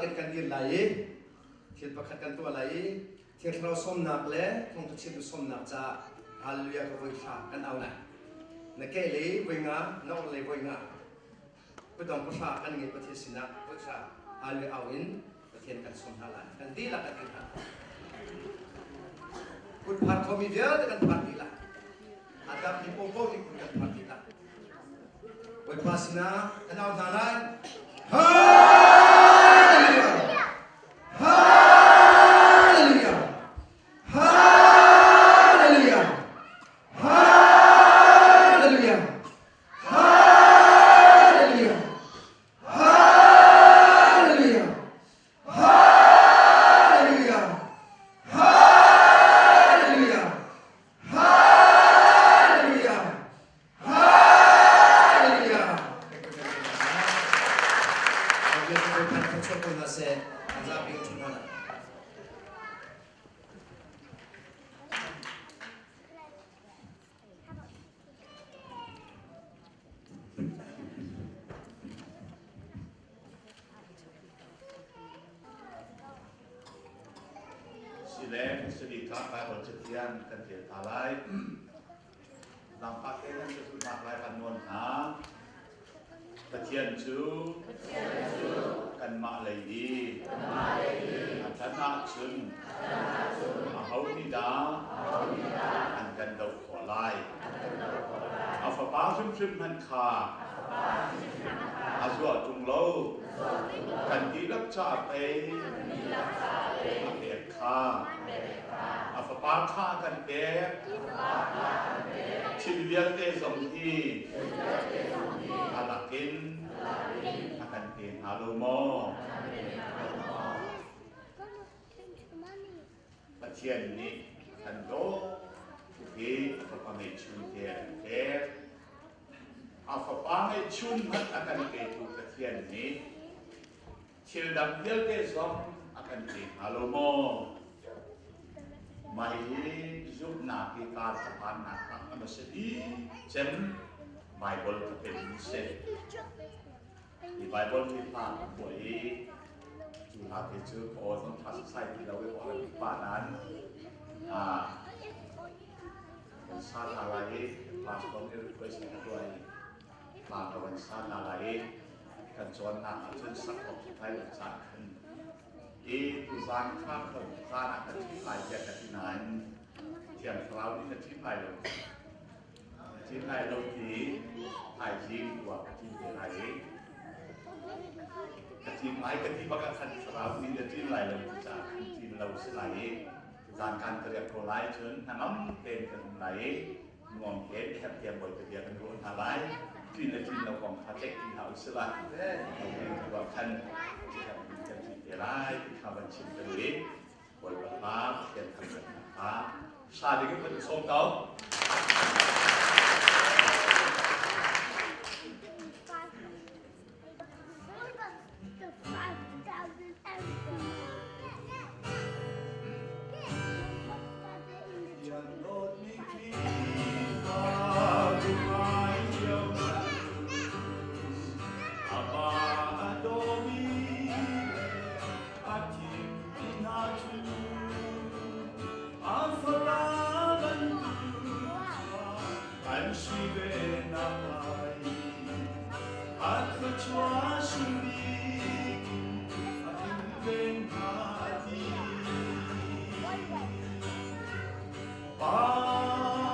in kan dir lai i thil pakhat kan tuah lai i Thiang Thlarau sawmnak le thawngtha chimtu sawmnak caah Hallelujah ka voi thla kan au lai. Na ke lei voi nga, na or lei voi nga. Kutdong pahra kan ngei Pathian sinah voi thla Hallelujah au in Pathian kan sawm hna lai. Kan dihlak kan dir hna. Kut phar khomi vialte kan phar dih lai. A dammi popo nih kut kan phar dih lai. Bawipa sinah kan au hna lai. Hallelujah! Hallelujah! Hallelujah! Hallelujah! Hallelujah! Hallelujah! Hallelujah! Hallelujah! Hallelujah! Hallelujah! Sile sali kha Bible cathiang kan rel ta lai. Zaangfah tein nan ka zulhnak lai kan nawl hna. Pathian cu kanmah lei i a ṭhan ahcun aho nih dah an kan doh khawh lai? A fapa hrimhrim hmanh kha a zuah ṭung lo. Kan dihlak caah pei a pek kha. A fapa kha a kan pek. Thil vialte zong hi a lakin a kan pe hnga lo maw? Pathian nih kan dawt tuk i a fapa ngeihchun te a kan pek. A fapa ngeihchun hmanh a kan petu Pathian nih Thil dang vialte zong a kan pe hnga lo maw? Mah hi zumhnak hi kar ka pannak ah a hmasa bik cem Baibal ka pemmi si. Hi Baibal hi hla ka phuah i cu hla te cu ka aw zong ṭha sasai ti lo i aw rak pa nain kan sa hna lai i pastor nih request ka tuah i hla ka van sa hna lai i kan cawnnak ahcun sak awk thai lo caan khan i tuzaan kha zan ah ka ṭhim lai tiah ka ti nain Thiang Thlarau nih na ṭhim lai lo na ṭhim lai lo ti thaizing tu ah ka ṭhim te lai i ka ṭhim lai ka ti bak ah khan Thlarau nih na ṭhim lai lo ti caah khan ṭhim lo si lai i zan kan ka riak ko lai cun hnangam tein kan um lai i nuam tein herh tiang Bawipa bia kan ruah hna lai. Ṭin le ṭin lo kong kha ceih ti hlah usih la. Tu ah khan kan ṭin te lai ti kha van chim ka duh i Bawipa hla Pathian thangṭhatnak kha sa ding in van i sawm ko. An si ve nak lai a thluachuah sung bik a in ven hna ti.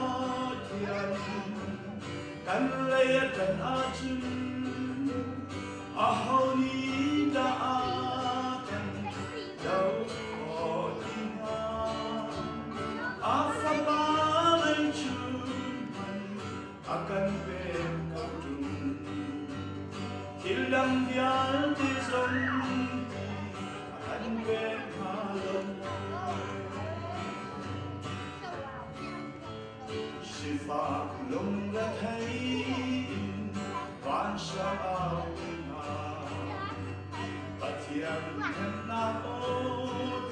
Pathian kan lei a ṭan ahcun aho nih dah a kan doh khawh ti hnga? A Fapa lei chun hmanh a kan pek ko ṭung. Thil dang vialte zong a kan pek hnga lo. Sifak lungrethei in vansang au hna. Pathian hnennak aw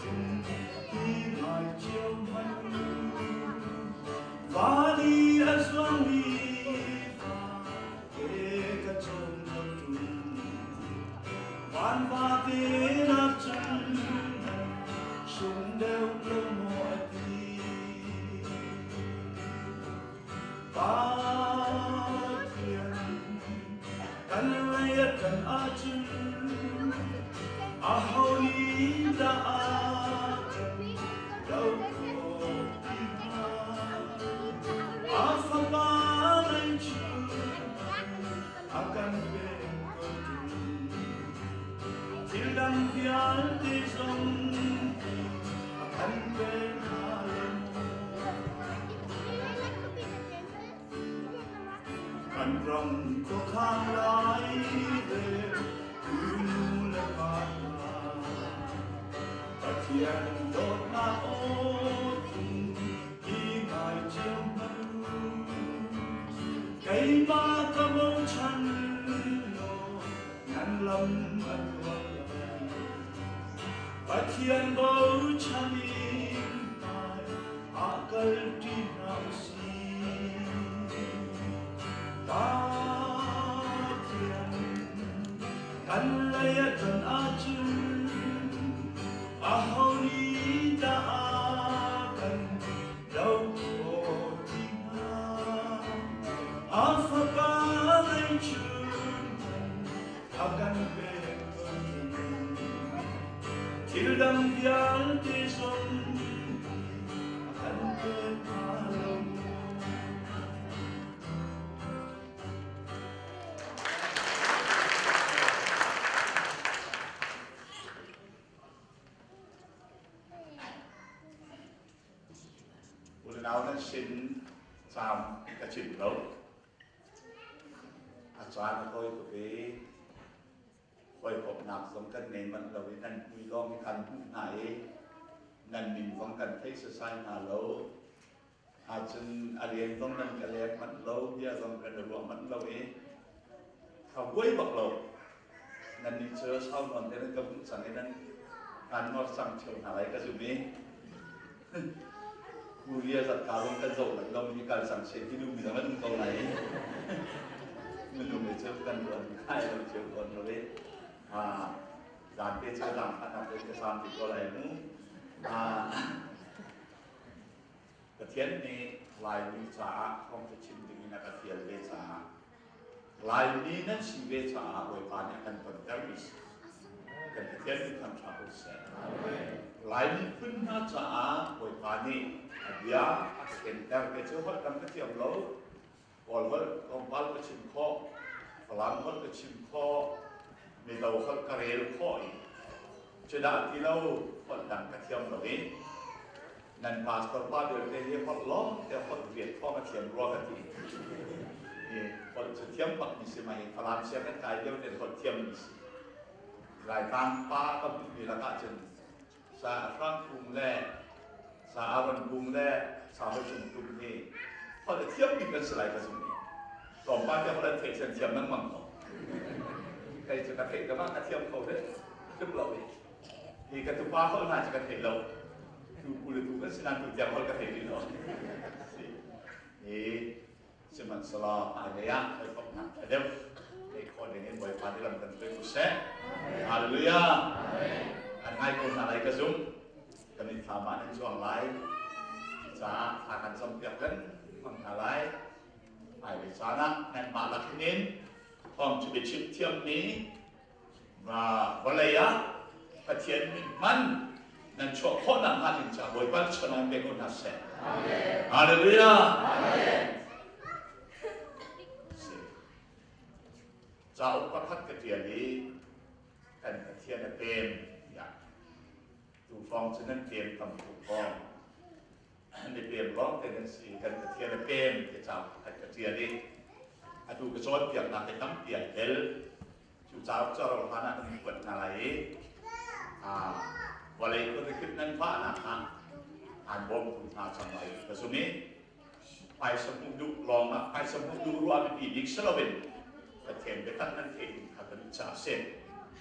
tling hi ngai cio hmanh u. Van i a zuangmi fa te ka cawm lo ṭung. Van vate nak Aho nih dah a kan doh khawh ti hnga? A fapa ngeihchun a kan pek ko ṭung. Thil dang vialte zong hi a kan pe hna lo maw? Kan ram khuakhang lai le nu le pa hna, Pathian dawtnak aw tung hi ngai cio hmanh u. Keimah ka bochan law nan lam a tluang lai. Pathian bochan in hmai ah kalṭi hna u sih. Pathian kan lei a ṭan ahcun aho nih dah a kan doh khawh ti hnga? A Fapa ngeihchun a kan pek Thil dang vialte zong a kan pek hnga lo maw? Unau nan sin caam ka chim lo. A caan a tawi tuk i hawikomhnak zong kan ngei manh lo i nan mui lawng hi kan hmuh hna i nan min zong kan thei sasai hna lo. Ahcun a rian zong nan ka leng manh lo, bia zong kan i ruah manh lo i kha buai bak lo. Nannih cu sau nawn te nan ka hmuh cang i nan kaan ngor cang ṭheo hna lai ka zum i Korea zatka zong kan zoh manh lo mi kal cang seh ti duhmi zong an um ko lai i minung hi cu kan ruan khai lo cio tawn lo i zan te cu zang khat ah ka sam ti ko lai mu. Pathian nih Laimi caah thawngṭha chim dingin a ka fial ve caah Laimi nan si ve caah Bawipa nih a kan tontermi si. Kan Pathian nih thangṭha ko seh. Laimi phun hna caah Bawipa nih a bia a ka kenter. Kei cu holh dang ka thiam lo. Kawl holh tlawmpal ka chim khawh. Falam holh ka chim khawh. Mizo holh ka rel khawh i cudah ti lo holh dang ka thiam lo i nan pastor pa vialte hi holh lawng te holh riat thawng a thiam rua ka ti. Hi holh cu thiam bak mi si mai Falam sianginn kai lio ten holh thiam mi si. Laitlang pa ka hmuhmi lakah cun sa Hrang Kung le sa Aaron Kung le sa Hoi Cung Tum hi holh a thiam bik an si lai ka zum i tlawmpal te holh an theih cun thiam lengmang ko. Kei cu ka theih ka ka thiam kho deuh tluk lo i hi ka tupa holh hna cu ka thei lo. Tu pu le tu kan si nain tu tiang holh ka thei rih lo. Si. Hi sihmanhsehlaw hmailei ah hawikomhnak ṭha deuh ngeih khawh ding in Bawipa nih lam kan hruai ko seh. Hallelujah. An ngai ko hna lai ka zumh. Kan mitthlam ah nan cuang lai. Caah thla kan campiak lengmang hna lai. Hmailei caan ah nanmah lak hin thawngṭha biachim thiammi vawlei ah Pathian min hman nan chuah khawh nakhnga ding caah Bawipa nih chawhnak pe ko hna seh. Hallelujah. Cauk pakhat ka ṭial i kan Pathian a pem tiah tufawng cu nan pem tam tuk kong mi pem lawng te nan si kan Pathian a pem ti cauk pakhat ka ṭial i atu ka cawnpiaknak hi tampi ai tel. Cu cauk cu a rauh hlan ah kan kuat hna lai i vawlei khuazakip nan vahnak ah aan bawmtu hna cang lai ka zum i phaisa hmuh duh lawng ah phaisa hmuh duh ruah biapi bik si loin Pathian biatak nan theih ding kha kan ca a si.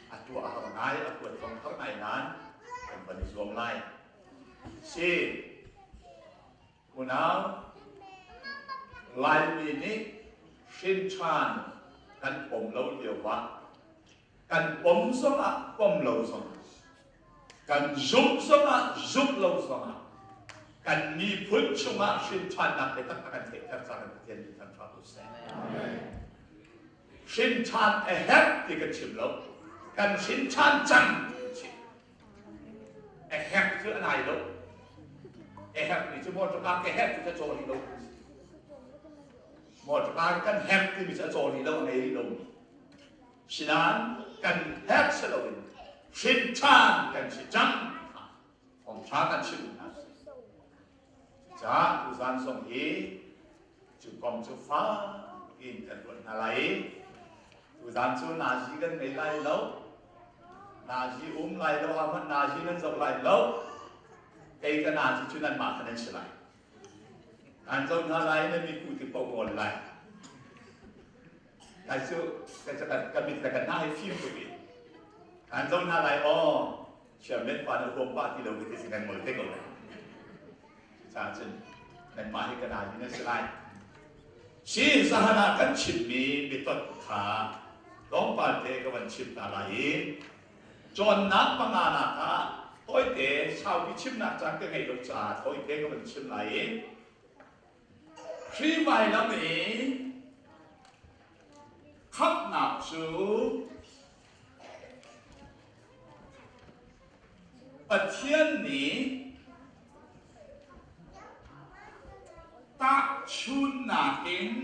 A tuah a har ngai, a kuat zong har ngai nain kan van i zuam lai. Si, Unau, Laimi nih hrinṭhan kan pom lo lio ah kan pom zongah pom lo zongah kan zumh zongah zumh lo zongah kan miphun chungah hrinṭhannak biatak a kan theihter caah kan Pathian nih kan hram u seh. Hrinṭhan a herh ti kan chim lo. Kan hrinṭhan cang ti kan chim. Herh cu a nai lo. A herhmi cu motor car ka herh cu ka caw rih lo. Motor car kan herh timi cu a caw rih lo, a ngei rih lomi. Sinain kan herh si loin hrin ṭhan kan si cang. Thawngṭha kan chimh hna si. Cucaah tuzan zong hi cu kong cu fak in kan ruat hna lai i tuzan cu nazi kan ngei lai lo. Nazi um lai lo ah hmanh nazi nan zoh lai lo. Kei ka nazi cu nanmah kha nan si lai. Kan zoh hna lai na mi ku ti paoh ngawl lai. Kai cu ka mit le ka hna hi fim tuk i kan zoh hna lai aw chairman pa na huam pah ti lo ka ti si kan ngol te ko lai. Cucaah cun nanmah hi ka nazi na si lai. Si zahan ah kan chimmi bitot kha tlawmpal te ka van chim ta lai i cawnnak panganak ah tawite saupi chimnak caan ka ngeih lo caah tawite ka van chim lai i Khrih vailam i khamhnak cu Pathian nih tahchunnak in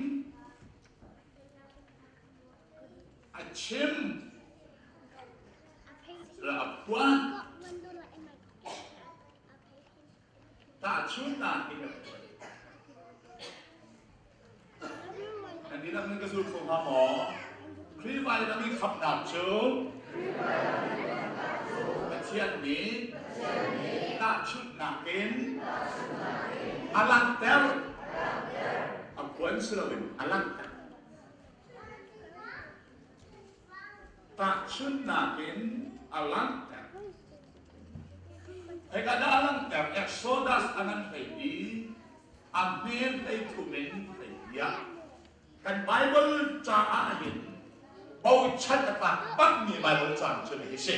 a chim le a phuan. Tahchunhnak in a phuan. Nan dihlak nan ka zul kho hnga maw? Khrih vailam i khamhnak cu Pathian nih tahchunhnak in a langhter. A phuan si loin a langhter. Tahchunhnak in a langhter. Hika dah a langhter Exodus a ngan hlei i a hmel hlei thum in hlei tiah kan Bible caah hin bochan a tlak bakmi Bible caang cu hi si.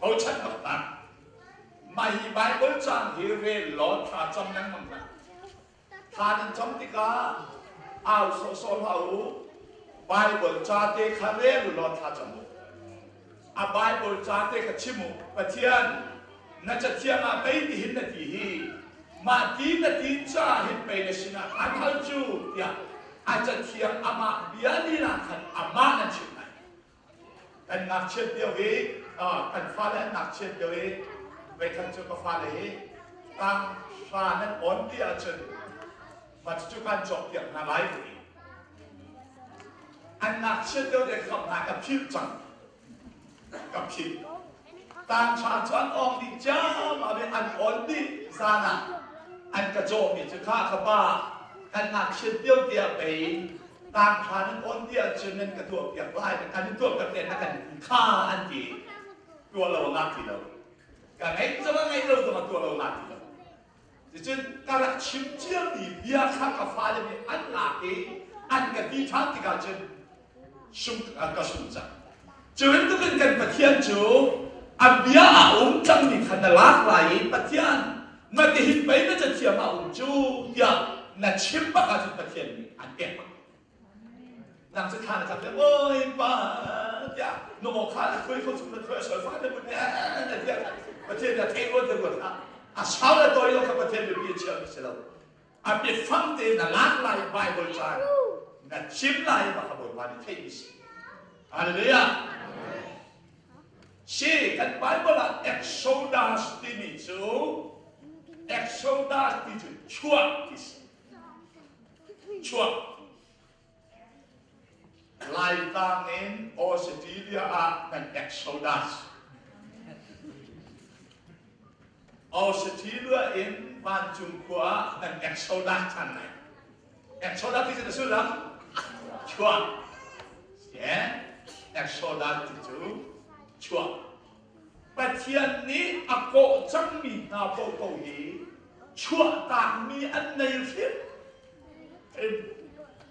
Bochan bak tak. Mah hi Bible caang hi rel law thla cam lengmang hlah. Thla nan cam tikah au sawhsawh hlah u. Baibal ca te kha rel u law thla cam u. A Baibal ca te kha chim u. Pathian, na cathiang ah pei tihin na ti hi, mah ti na ti ca hin pei na sinah an hal cu, tiah a cathiang amah bia lila khan amah nan chimh lai. Kan ngakchiat lio hi kan fale an ngakchiat lio hi voikhat cu ka fale hi tang hra nan awn ti ahcun mah cucu kan cawk piak hna lai ka ti. An ngakchiat lio te kham hna ka philh cang. Ka philh. Tang hra cu an awng dih ciammam i an awn dih zan ah an ka cawhmi cu kha ka pa kan ngakchiat lio tiah pei Tangthla nan awn ti ahcun nan ka tuahpiak lai, kan in tuahpiak te na kan kha an ti. Tuah lo ngah ti lo. Ka ngeih zong a ngeih lo zong a tuah lo ngah ti lo. Cucun ka rak chim ciami bia kha ka fale nih an lak i an ka ti ṭhan tikah cun sung ka sung cang. Cu bantukin kan Pathian cu a bia a um cangmi kha na lak lai i Pathian na tihin pei na cathiam a um cu tiah na chim bak ahcun Pathian nih an pek bak. Nang cu thla na cam le oi pa tiah na aw kha na khuai kho chung na khuai a sol fa na but na tiah Pathian nih a theih ruat ruat hlah. A sau le tawi lo kha Pathian biapi a chia mi si lo. A biafang te na lak lai Bible caan na chim lai bak a Bawipa nih theih mi si. Hallelujah. Si kan Bible ah Exodus timi cu Exodus ti cu chuah ti si. Chuah. Laitlang in Australia ah kan Exodus. Australia in vancung khua ah kan Exodus ṭhan lai. Exodus ti cu na sullam? Chuah. Yeah. Exodus ti cu chuah. Pathian nih a kawh cangmi hna paohpaoh hi chuahtakmi an nei hrim.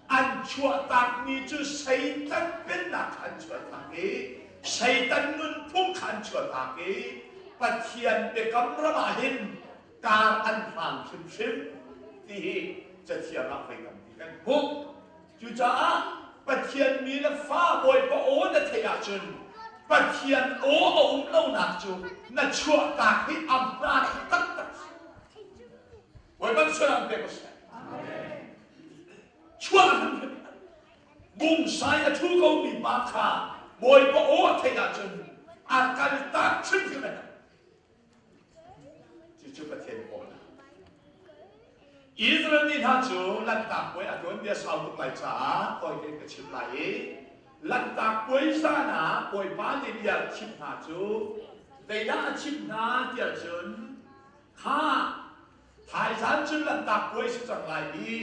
An chuahtakmi cu Satan pennak kha an chuahtak i Satan nunphung kha an chuahtak i Pathian biakam ram ah hin kar an hlang hrimhrim ti hi Cathiang ah voi tampi kan hmuh. Cucaah Pathian mi le fa Bawipa aw na theih ahcun Pathian aw a um lonak cu na chuahtak hi a hmaan taktak si. Bawipa sual pe ko seh. Chuah hrimhrim. Bungsai a ṭhu ko mi pa kha Bawipa aw a theih ahcun a kaltak hrimhrim a herh. Cucu Pathian kawlnak. Israel mi hna cu Lanhtak puai a tuanbia sau tuk lai caah tawi tein ka chim lai i Lanhtak puai zan ah Bawipa nih bia a chimh hna cu zeidah a chimh hna tiah cun kha thaizan cun Lanhtak puai si cang lai i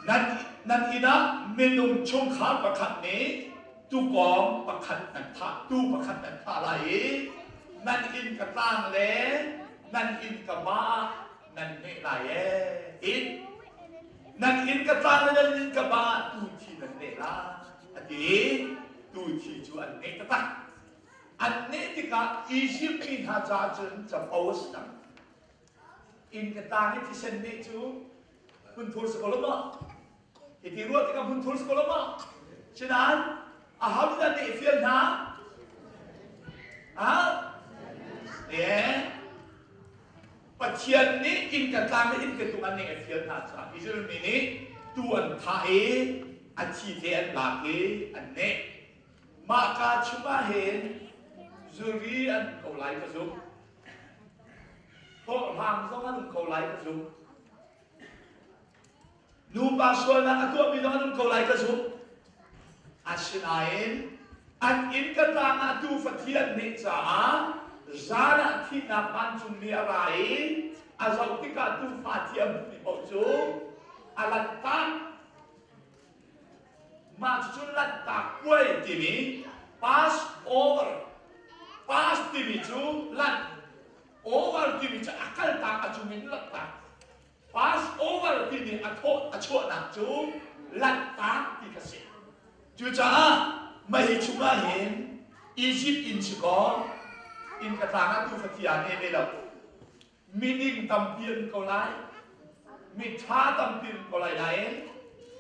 nan nan inn ah minung chungkhar pakhat nih tukawng pakhat nan thah tu pakhat nan thah lai i nan inn ka tlang le nan inn ka ba nan hmeh lai ee tiin nan inn ka tlang le nan inn ka ba tu thi nan neh lai a ti tu thi cu an neh taktak an neh tikah Egypt mi hna caah cun capo a si cang inn ka tlang i thisen neh cu hmunthur si ko lo maw Hiti ruah tikah hmunthur si ko lo maw? Sinain aho nih dah neh fial hna? Ah? Eh? Pathian nih inn ka tlang le inn ka tung an neh a fial hna caah Israel mi nih tu an thah i a thi te an lak i an neh. Mah ka chungah hin zuri an ko lai ka zumh. Hlawhhlang zong an um ko lai ka zumh. Nupa sualnak a tuahmi zong an um ko lai ka zumh. Asinain an inn ka tlang ah tuufa thi an neh caah zan ah thihnak vancungmi a ra i a zoh tikah tuufa thi a hmuhmi paoh cu a lanhtak. Mah cucu lanhtak puai timi Passover. Pass timi cu lanh, over timi cu a kaltak a cungin lanhtak. Passover timi a thawh a chuahnak cu Lanhtak ti kha si. Cucaah mei chungah hin Egypt inn si kaw inn ka tlang ah tuufa thi aa ne ve lo. Mining tampi an ko lai. Miṭha tampi an ko lai nain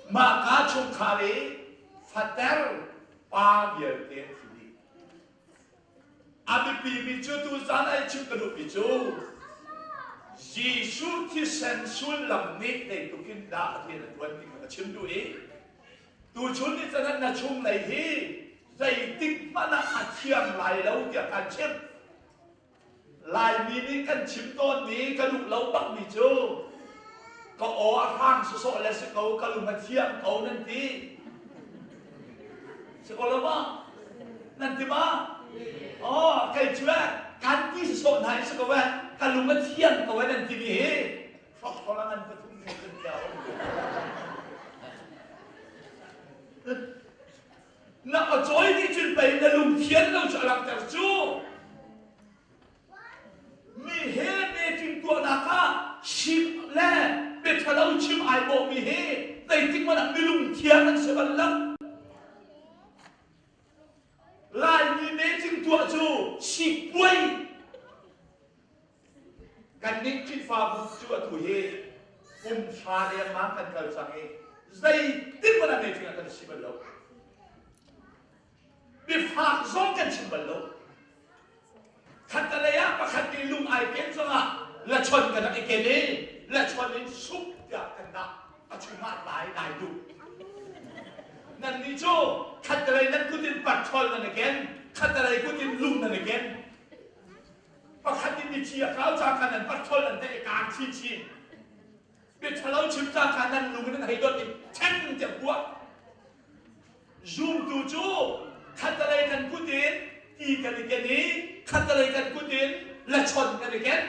mah ka chungkhar i fater pa vialte an thi dih. A biapimi cu tuzan ai chim ka duhmi cu Jesuh thisen sullam nih zeitluk in dah rian a ṭuan ti kha ka chim duh i tuchun ni can na chunglei hi zeitik hmanh ah a thiang lai lo tiah kan chimh. Laimi nih kan chim tawnmi ka duh lo bakmi cu ka aw a hrang sawsawh le si ko ka lung a thiang ko nan ti. Si ko lo ma? Nan ti ma? Oh, kei cu eh kan ti sawsawh hna i si ko eh ka lung a thiang ko eh nan timi hi hrokhrol a ngan pathum ni kan ti Na acawi nih cun pei na lungthian lo cu a langhter cu. Mi he meeting tuahnak ah chim le biaṭhalo chim ai bawhmi hi zeitik hmanh ah milung thiang an si bal lo. Laimi meeting tuah cu sikpuai Kannih Khrihfabu cu atu hi kum hra lengmang kan kal cang i zeitin hmanh ah meeting ah kan si bal lo. Biafak zong kan chim bal lo. Khattalei ah pakhat nih lung ai ken zongah lachon kan rak i ken i lachon in sup tiah kan dah a chungah lai dai duh. Nannih cu khattalei nan kut in patrol nan i ken, khattalei kut in lung nan i ken. Pakhat in mithi a kau ca kha nan pathol an teh i kaan chinchin. Biaṭhalo chim ca kha nan lung in nan hei dot i ṭhen tiah buah. Zumtu cu khattalei kan kut in ti kan i ken i khattalei kan kut in lachon kan i ken.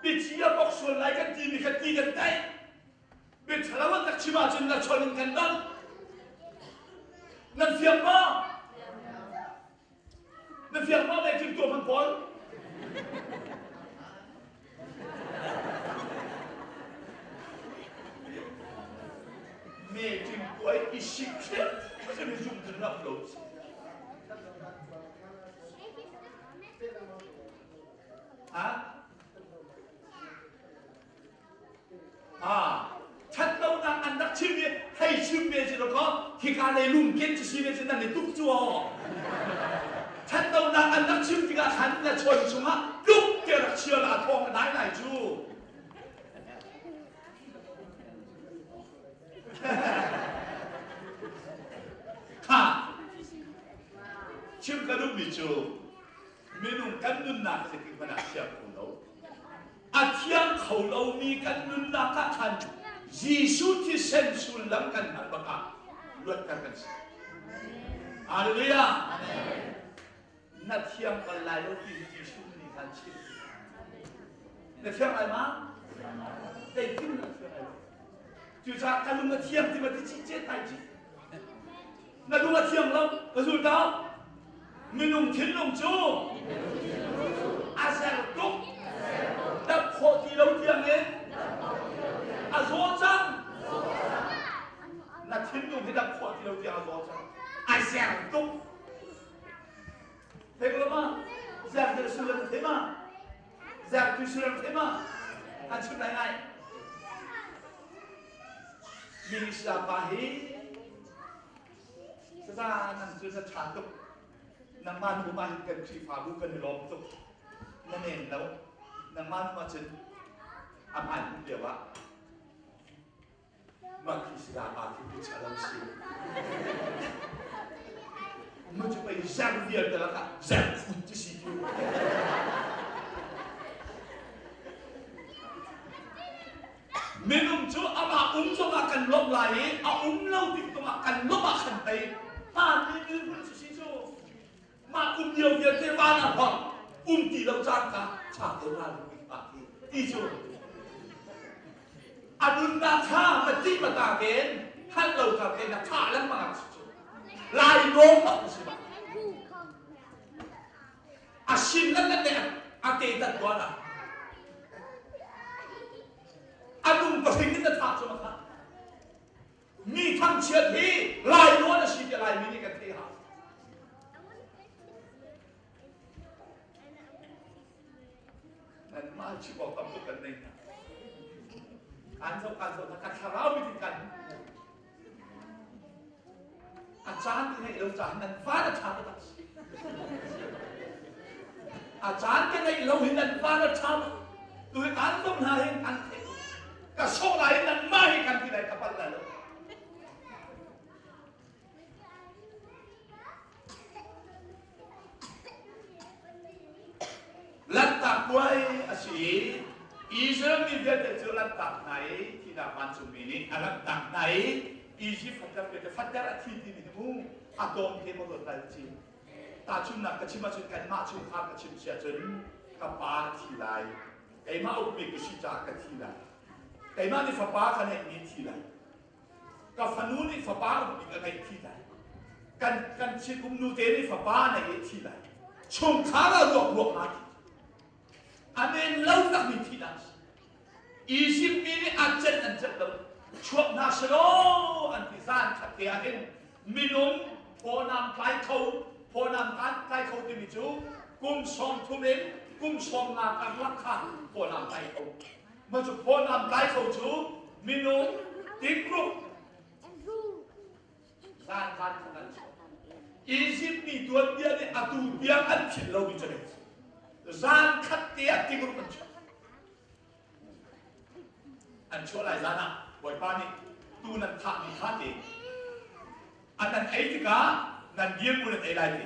Mithi a bok sual lai kan timi kha ti kan taih. Biaṭhalo an rak chim ahcun lachon in kan dang. Nan fiang maw? Na fiang ma mei cun tuah hman pawl. Me cun kuai i sik hrim hrim zum cun rak lo si. Ha? Ha? Ṭhatlonak an rak chim i hei chim ve si lo kaw hika. Hika lei lungken cu si ve cu nan i tuk cu aw. Thatlonak an rak chim tikah khan na chawn chungah tluk te rak chia la thawng a dai lai cu. Kha chim ka duhmi cu minung kan nunnak zeitik hmanh ah thiang kho lo. A thiang kho lomi kan nunnak ah khan Jesuh thisen sullam kan hngalh bak ah luatter kan si. Hallelujah! Na thiang bal lai lo ti hi Jesuh nih khan chim. Na thiang lai ma? Zeitin na thiang lai lo? Cucaah ka lung a thiang ti ma ti cih cet tai cih. Na lung a thiang lo, ka zul ta. Minung thinlung cu a zer tuk. Dap khawh ti lo tiang in a zaw cang. Na thinlung hi dap khawh ti lo tiang a zaw cang. A zer tuk. Thei ko ma? Zer te sullam thei ma? Zer tu sullam thei ma? An chim lai ngai. Mi Islam pa hi saza nan cu na ṭha tuk. Nangmah nu ma hin kan Khrihfabu kan i lawm tuk. Na men lo. Nangmah nu ah cun a hmaan hmuh lio ah mah khi saza pa khi tu ṭha lo si. Mu cu pei zer vialte lakah zer phun ti si cu. Minung cu amah um zongah kan lawmh lai i a um lo tik zongah kan lawmh ah khan pei hmaanmi dirhmun cu si cu. Mah um lio vialte van ah hawng um ti lo caan kha ṭha te ral ti cu a nunnak kha ma ti ma ta ken hal lo ka ken na thah lengmang ah si cu lai dawm bak si ba a sin nan nan ne a te tat tuan ah a nung pahring in na thah cu ma mi thangchiat hi lai nawn a si ti lai mi nih kan theih hau nan mah chim awk tam tuk kan nei hna kan zoh kan zoh ka thlarau mi tin kan A caan te ngeih lo caah nan van a ṭha taktak si. A caan te ngeih lo hi nan van a ṭha bak. Tu hi kan dom hna hin kan theih. Ka sawh lai nan mah hi kan ti lai ka palh lai lo. Lanhtak puai a si i Israel mi vialte cu lanhtak hna i thihnak vancungmi nih a lanhtak hna i Egypt fater vialte fater a thi timi hi mu a tawm te maw ruat lai ci. Tahchunhnak ka chim ahcun kanmah chungkhar ka chim si ahcun ka pa a thi lai. Keimah ukmi ka si caah ka thi lai. Keimah nih fapa ka neihmi thi lai. Ka fanu nih fapa ukmi ka ngeih thi lai. Kan kan chikum nu te nih fapa nei i thi lai. Chungkhar ah ruak ruak hna thi. Amen lo takmi thihnak si. Izipt mi nih an celh an celh lo. Chuak hna selaw an ti zan khat te ah hin minung phawnam tlai kho phawnam tlai kho timi cu kum 30 in kum 50 karlak kha phawnam tlai kho. Mah cu phawnam tlai kho cu minung tingruk zan zan khat an chuak. Izipt mi tuanbia nih atu tiang an philh lomi cu zan khat te ah tingruk an chuak. An chuah lai zan ah Bawipa nih tu nan thahmi kha te an nan ei tikah nan dirmu nan ei lai ti.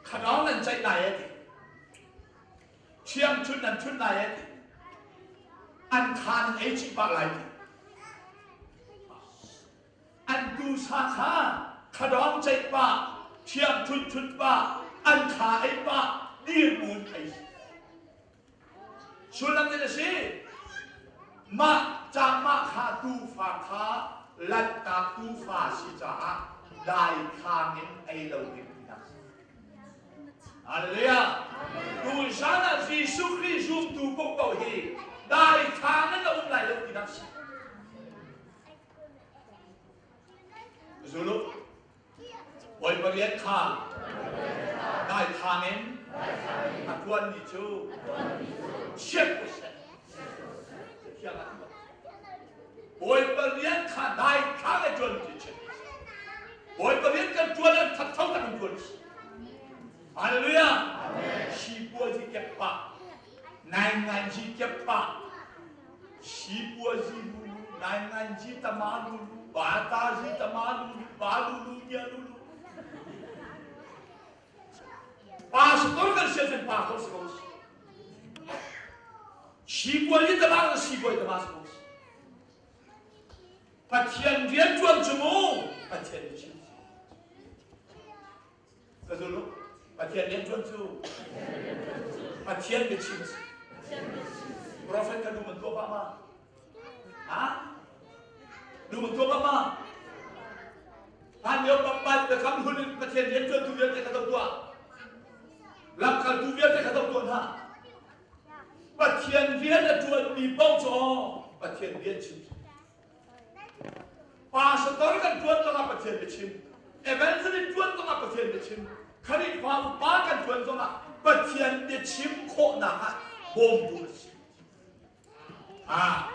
Khanawng nan ceih lai e ti. Thiang chun nan chun lai e ti. An kha nan ei chih pah lai ti. An tusa kha khadawng ceih pah, thiang thun thut pah, an kha ei pah, dirmun ei. Sullam nih a si. Mah ca mah kha tufa kha lanhtak tufa si caah dai khang in ei lo ding tinak si. Hallelujah. Tuzan ah Jesuh Khrih zumtu paohpaoh hi dai khang in a um lai lo tinak si. Zulu Bawipa rian kha daithlang in a ṭuanmi cu chiat ko seh. Thiang ah Bawipa rian kha daithlang a ṭuanmi cu. Bawipa rian kan ṭuan an thattho tak in ṭuan. Hallelujah. Sipuazi kep pah. Nainganzi kep pah. Sipuazi lulu, nainganzi tama lulu, batazi tama lulu, ba lulu, nya lulu. Pastor kan sian cun pastor si ko si. Sipuazi tama sipuazi tama si ko si. Pathian rian ṭuan cu mu Pathian nih chim. Ka zul u. Pathian rian ṭuan cu Pathian biachim a si. Prophet kha lung an tuah pah ma? Ha? Lung an tuah pah ma? Hlan lio biakam hlun in Pathian rian ṭuantu vialte kha do tuah. Lamkaltu vialte kha do tuah hna. Pathian rian a ṭuanmi paoh cu Pathian rian chim. Pastor kan ṭuan zongah Pathian biachim. Evangelist ṭuan zongah Pathian biachim. Khrihfa upa kan ṭuan zongah Pathian biachim khawhnak ah bawmtu a si. Ah.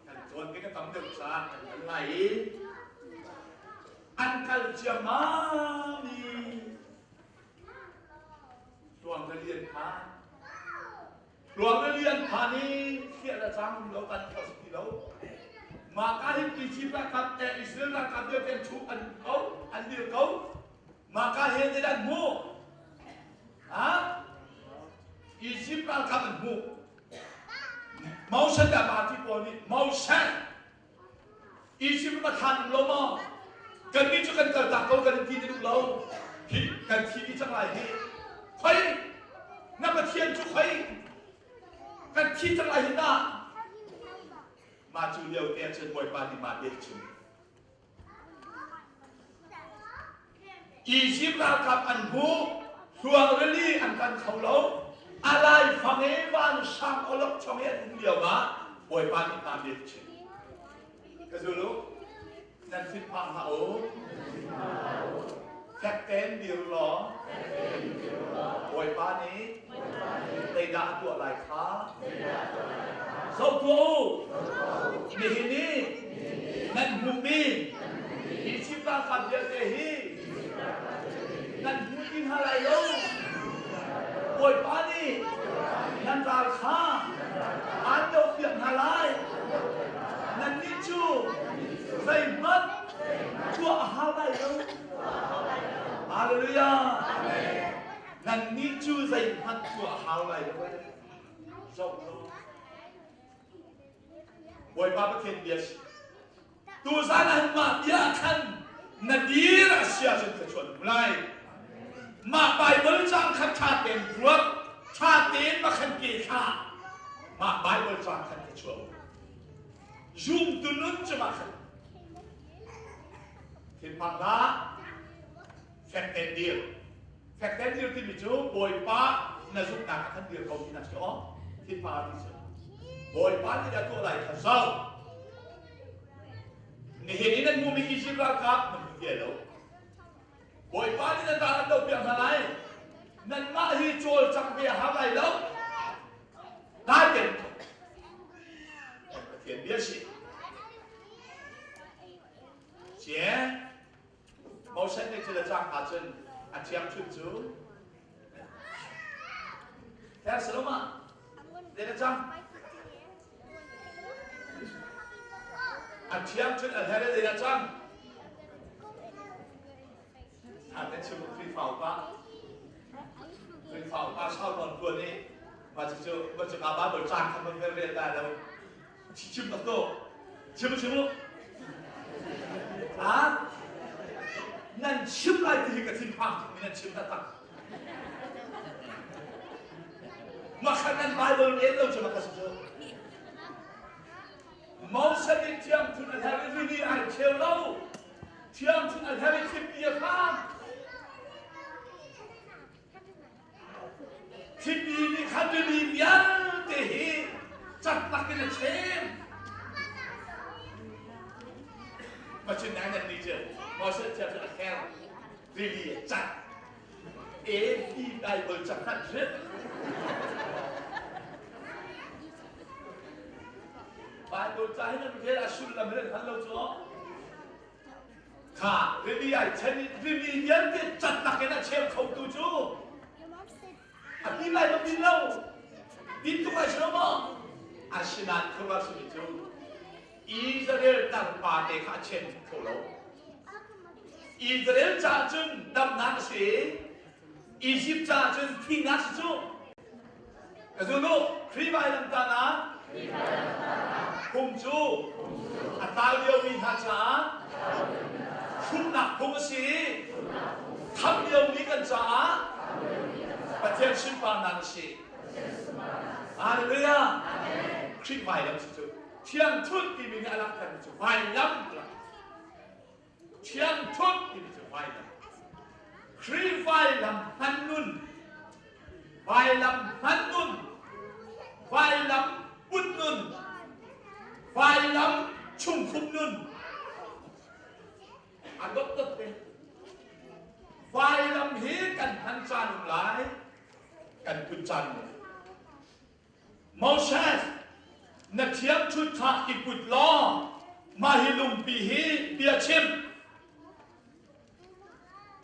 Kan cawn ke ka tam deuh caah kan kal lai i an kal ciammam i Tluang na lian phan. Tluang na lian phan i hliah le cang um lo kan kho si ti lo. Mah ka hin Egypt ralkap eh Israel ralkap vialte an chuh an ko an dir ko. Mah ka he te an hmuh. Ha? Egypt ralkap an hmuh. Moses le party pawl nih Moses Egypt ram a thlan um lo maw? Kannih cu kan kaltak ko kan in ti ti duh lo. Hi kan thi dih cang lai hi. Khoi na Pathian cu khoi kan thi cang lai hi ta. Mah cu lio te cun Bawipa nih mah bia chim. Egypt ralkap an hmu, hluang rili an kan kho lo. A laifang i vansang awlok chong i an um lio ah Bawipa nih hna bia chim. Ka zul u, nan thinphang hlah u. Fek tein dir law, Bawipa nih zeidah a tuah lai kha zoh tuah u. Nihin i nan hmuhmi Egypt ralkap vialte hi nan hmu ti hna lai lo. Bawipa nih nan ral kha aan dohpiak hna lai. Nannih cu zeihmanh tuah a hau lai lo. Hallelujah. Nannih cu zeihmanh tuah a hau lai lo. Zoh lo. Bawipa Pathian bia si. Tuzan ah mah bia khan na dir a si ahcun thluachuah na hmu lai. Mah Bible cang kha ṭha tein ruat, ṭha tein ma khan ke thla. Mah Bible cang khan thluachuah um. Zumtu nun cu mah khan. Thinphang hlah. Fek tein dir. Fek tein dir timi cu Bawipa na zumhnak ah khan dir ko ti na si aw. Thinphang ti si. Bawipa nih dah tuah lai kha zoh. Nihin i nan hmuhmi Egypt ralkap nan hmu ti lo. Bawipa nih nan ral an do piak hna lai. Nanmah hi cawlcang ve a hau lai lo. Dai tein Pathian bia si. Cie Moses nih thil a cang ahcun a thiangthunh cu Her Saloma le na cang a thiangthunh a her le na cang Ate chim Khrihfa upa Khrihfa upa sau nawn tuan i ma cu cu ma cu ka Bible cang kha man rel da lo chim tak to chim chim u ah nan chim lai ti hi ka thinphang tuk mi nan chim taktak makhan nan Bible rel lo cu maka cu Moses nih thiang thun a her i rili ai cheu lo thiang thun a her i thimpi a hram Thimi nih khan rili vialte hi cat in a chem. Machin nai nan ni cu Moses chia cu a kher rili a cat. Every Bible cakhat rit. Bible ca hi nan rel a sullam hi nan hngal lo cu. Kha rili ai chen i rili vialte cat lakin a cheu khotu cu a pin lai maw pin lo? Pin tuk ai si lo maw? Asinain khuaruah simi cu Israel tarpa te kha a chen kho lo. Israel caah cun damnak a si i Egypt caah cun thihnak si cu. Ka zul u, Khrih vailamtah ah phung cu a tlau liomi hna caah hrutnak phung a si i khamh liomi kan caah Pathian sunparnak a si. Hallelujah! Khrih vailam si cu thiangthunh timi nih a langhtermi cu vailam Thiangthunh timi cu vailam. Khrih vailam hman nun, vailam hman nun, vailam put nun, vailam chungkhum nun. A dotdot te. Vailam hi kan hman caan um lai, kan put caan um lai. Moses, na thiangṭhut kha i put law mah hi lungpi hi bia chim.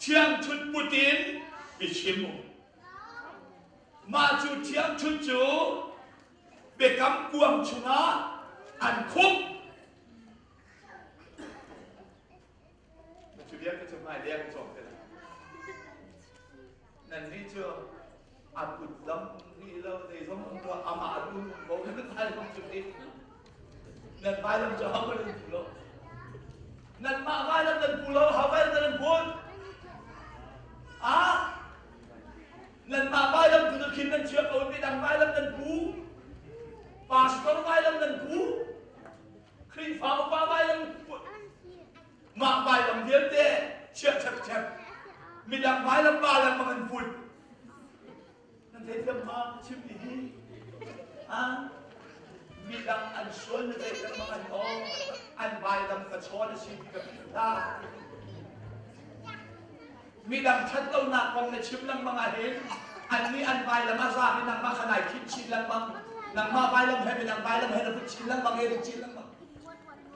Thiangṭhut put in i chim u. Mah cu thiangṭhut cu biakam kuang chungah an khumh. Cu vialte cu hmailei ah kan cawm te lai. Nannih cu a kut lam rih lo zeizong um lo amah a um ko nan vailam cu ti nan vailam cu ho nan pu lo nanmah vailam nan pu lo ho vailam nan put a nanmah vailam tu khin nan chia ko midang vailam nan pu pastor vailam nan pu Khrihfa upa vailam mah vailam vialte chiah ṭhepṭhep midang vailam pa lengmang an put nan theithiam ma chim ti hi ah midang an sual na theih lengmang an aw an vailam ka chawn a si ti ka philh hlah midang ṭhat lonak kong na chim lengmang ahhin annih an vailam a zaam i nangmah kha nai khinh chin lengmang nangmah vailam he midang vailam he na put chin lengmang he chin lengmang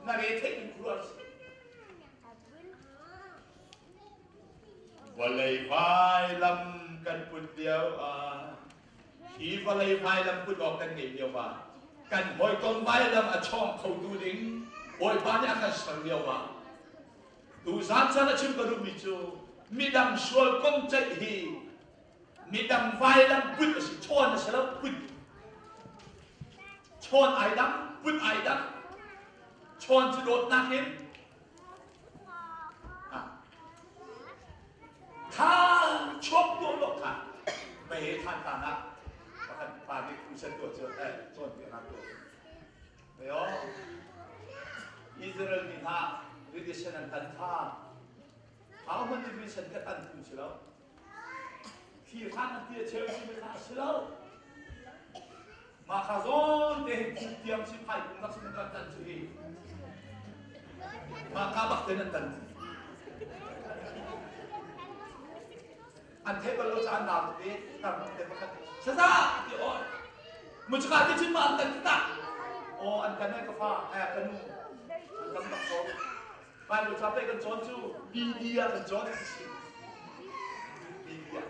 na re theih in khual vawlei vailam kan put lio ah hi vawlei vailam put awk kan ngeih lio ah kan hawikom vailam a chawng khotu ding Bawipa nih a kan ser lio ah Tuzaan caan a chim ka duhmi cu midang sual kong ceih hi midang vailam put a si chawn a si lo put chawn ai dang put ai dang chawn cu dawtnak in kha chuak tuah lo kha mei than ta na pakhat pa nih crusade tuah cu eh cawn piak tuah Meo Israel mi hna rili an tan kha ahohmanh nih rili sen kha tan phung si lo. Thli hran an ti a cheu si kha a si lo. Mah kha zawn te hin phung tiang si phai kung lak sin kan tan cu hi. Mah ka bak ten an tan. An theih bal lo caah nau tete tar te pakhat saza ti aw muchka ti cun ma an tan tak aw an kan ai ka fa ai ka nu an tam bak ko Bible ca pe kan cawn cu media kan cawn si media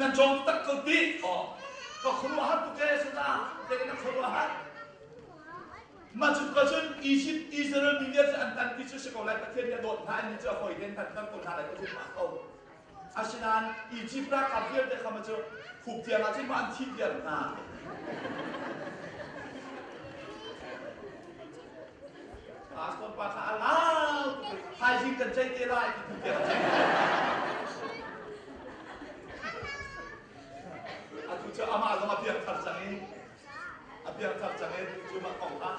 nan cawng tak ko ti aw ka khuaruahhar tuk e saza te na khuaruahhar Mah cu ka cun Egypt Israel mi vialte an tan ti cu si ko lai Pathian nih a dawt hna an cu a hawi den tan tan ko hna lai ka zumh ko. Asinain Egypt ralkap vialte kha ma cu khup tiang ah cun ma an thi viar hna. Pastor pa kha a lau thaizing kan ceih te lai ti tu tiang a ceih. Atu cu amah zong a piak thar cang i a piangthar cang i cu mah kong kha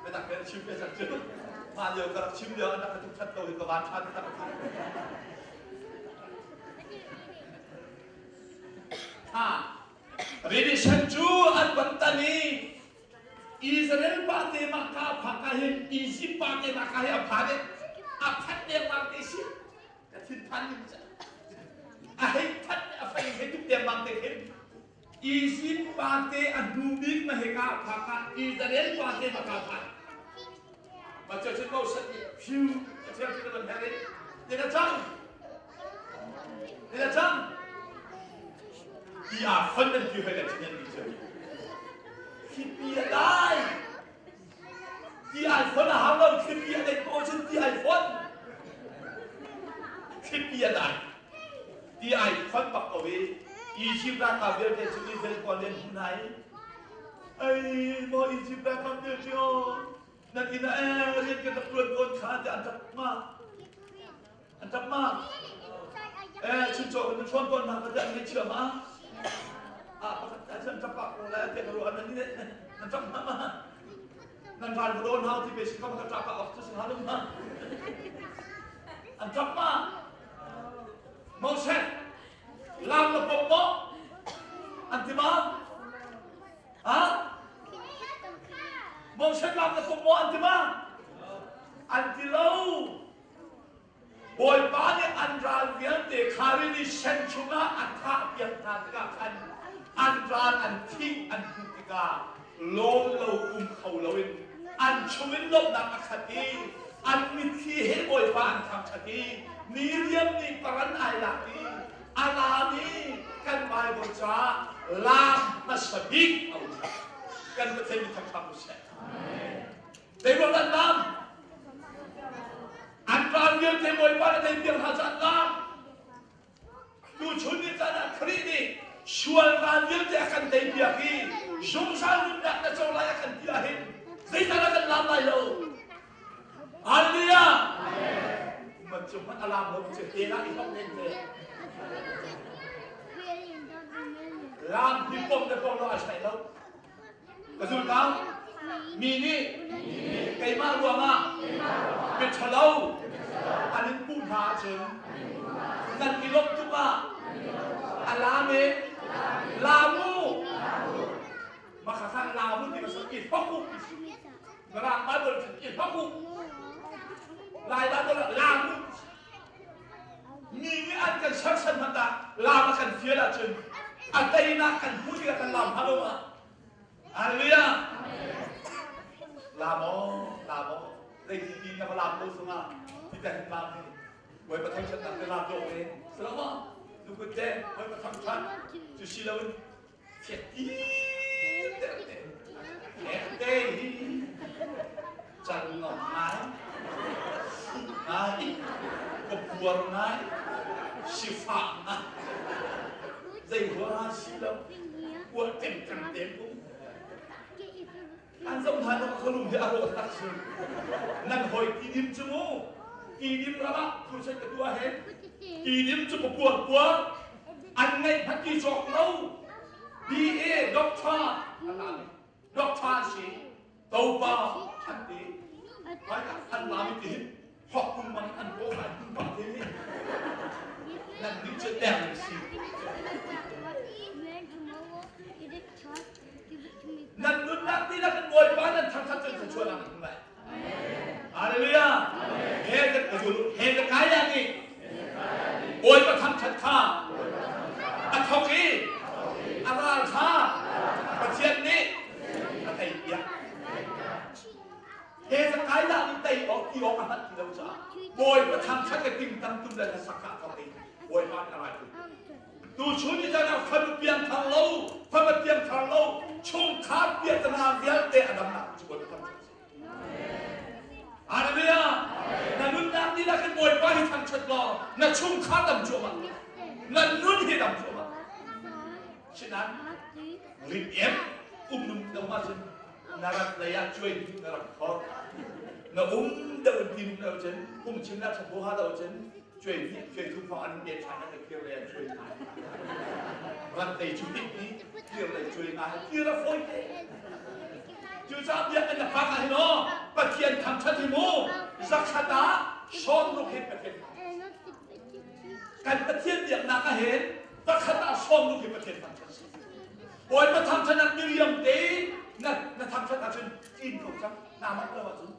biatak tein chim ve cang cu mah lio ka rak chim lio an rak ka tuk that ko hi ka van ṭha tak ha Redison cu an van tan i Israel pa te mah ka phak ah hin Egypt pa te mah ka hi a phan i a phat dengmang te si ka thinphan ning cu a hei that a fei hei tuk dengmang te khin Izipt pate a hnu bik na hika phak ah Israel pate na ka phan. Macun Moses nih phew a thiang thil a van her i tin a cang. Tin a cang. Ti aa fon nan ti hoi le chin nan ti cu. Thlipi a dai. Ti ai fon a hau lo. Thlipi a dai ko cun ti ai fon. Thlipi a dai. Ti ai fon bak ko i Egypt ralkap vialte cu Israel kuan len hmu hna i Ei maw Egypt ralkap vialte aw nan inn ah ee rian kan rak ṭuan tawn kha tiah an ṭap ma an ṭap ma ee chuncaw kan hrawn tawn hna kha tiah an ngaihchia ma ah pakhat ta cu an ṭap pah ko lai tiah ka ruah nan nan ṭap hna ma nan ral va dawn hau ti pe si kha ka ṭap ah ok cu si hnga lo ma an ṭap ma Moses lam na pom maw an ti ma Ha? Moses lam na pom maw an ti ma? An ti lo. Bawipa nih an ral vialte kha rili sen chungah a thah piak hna tikah khan an ral an thih an hmuh tikah lawm lo um kho loin an chungin lawmhnak a khat i an mitthli he Bawipa an thangṭhat i Miriam nih paran ai lak i a laam i kan Bible caah laam hmasa bik a um. Kan Pathian mi thangṭhat u seh. Zeiruang an laam? An ral vialte Bawipa na tei piak hna ca an laam. Tuchun ni caan ah Khrih nih sual ral vialte a kan tei piak i zungzal nunnak na co lai a kan ti ahhin zeital a kan laam lai lo. Hallelujah! Man cu hmanh a laam lo cu te lah i hok nen te. Laam hi pom le pom lo a sai lo. Ka zul kang mi nih keimah ruangah miṭhalo an in puh hna ahcun nan i lawmh tuk ah a laam in laam u. Maka kha laam u ti ka i hok u. Mirang Bible cun i hok u. Lai Bible ah laam u. Mi nih an kan sersan hmanh ah laam a kan fial ahcun a teinak kan hmu tikah kan laam hnga lo ma? Hallelujah! Laam aw, laam aw. Zeiti ti na va laam ko zongah ti te hin laam hi Bawipa thangṭhatnak te laam dawh ve. Salama, nukut te Bawipa thangṭhat cu si loin Te hi cal ngam ngai, ngai, ka puar ngai, sifah ngai, zei hua si lo, kuah tem tem tem um. An zoh hna lo ka lung hi a rawh tak si. Nan hoi tidim cu mu, tidim ram ah crusade ka tuah hen, tidim cu ka puar puar, an ngaih hmanh ti cawk lo. BA doctor an lami, doctor an si, topa an ti, an lami ti hin hok kum bang an paw kai kum bang te hi. Nan nih cu deng si. Nan nunnak dihlak in Bawipa nan thangṭhat cun thluachuahnak nan hmu lai. Hallelujah. Hezekiah nih Bawipa thangṭhat kha a thawk i a ral kha Pathian nih a teipiak. Hezekiah nih tei awk ti awk a hngalh ti lo caah Bawipa thangṭhat le tingtang tum le hlasak kha a thawk i Bawipa nih a rai Tuchun ni caan ah fanu piangthar lo, fapa piangthar lo, chungkhar piahtana vialte a damnak cu Bawipa thangṭhat si. Hallelujah! Na nunnak dihlak in Bawipa hi thangṭhat law na chungkhar dam cuahmah. Na nun hi dam cuahmah. Sinain rin em um num lo ma cun na rat lei ah cuai na rak khor. Na um deuh in ti num lo cun phungchim na ṭha ha lo cun cuai hnih cuai thum fang an ne ṭhan an kir le an cuai ngai rat lei cu hit ni kir lei cuai ngai kir a fawi te cucaah biakinn na phak ah hin aw Pathian thangṭhat hi mu zakhat ah sawm ruk hin Pathian kan Pathian biaknak ah hin pakhat ah sawm ruk hi Pathian thangṭhat si Bawipa thangṭhat ah miriam te na na thangṭhat ahcun tlin ko cang naa manh lo ahcun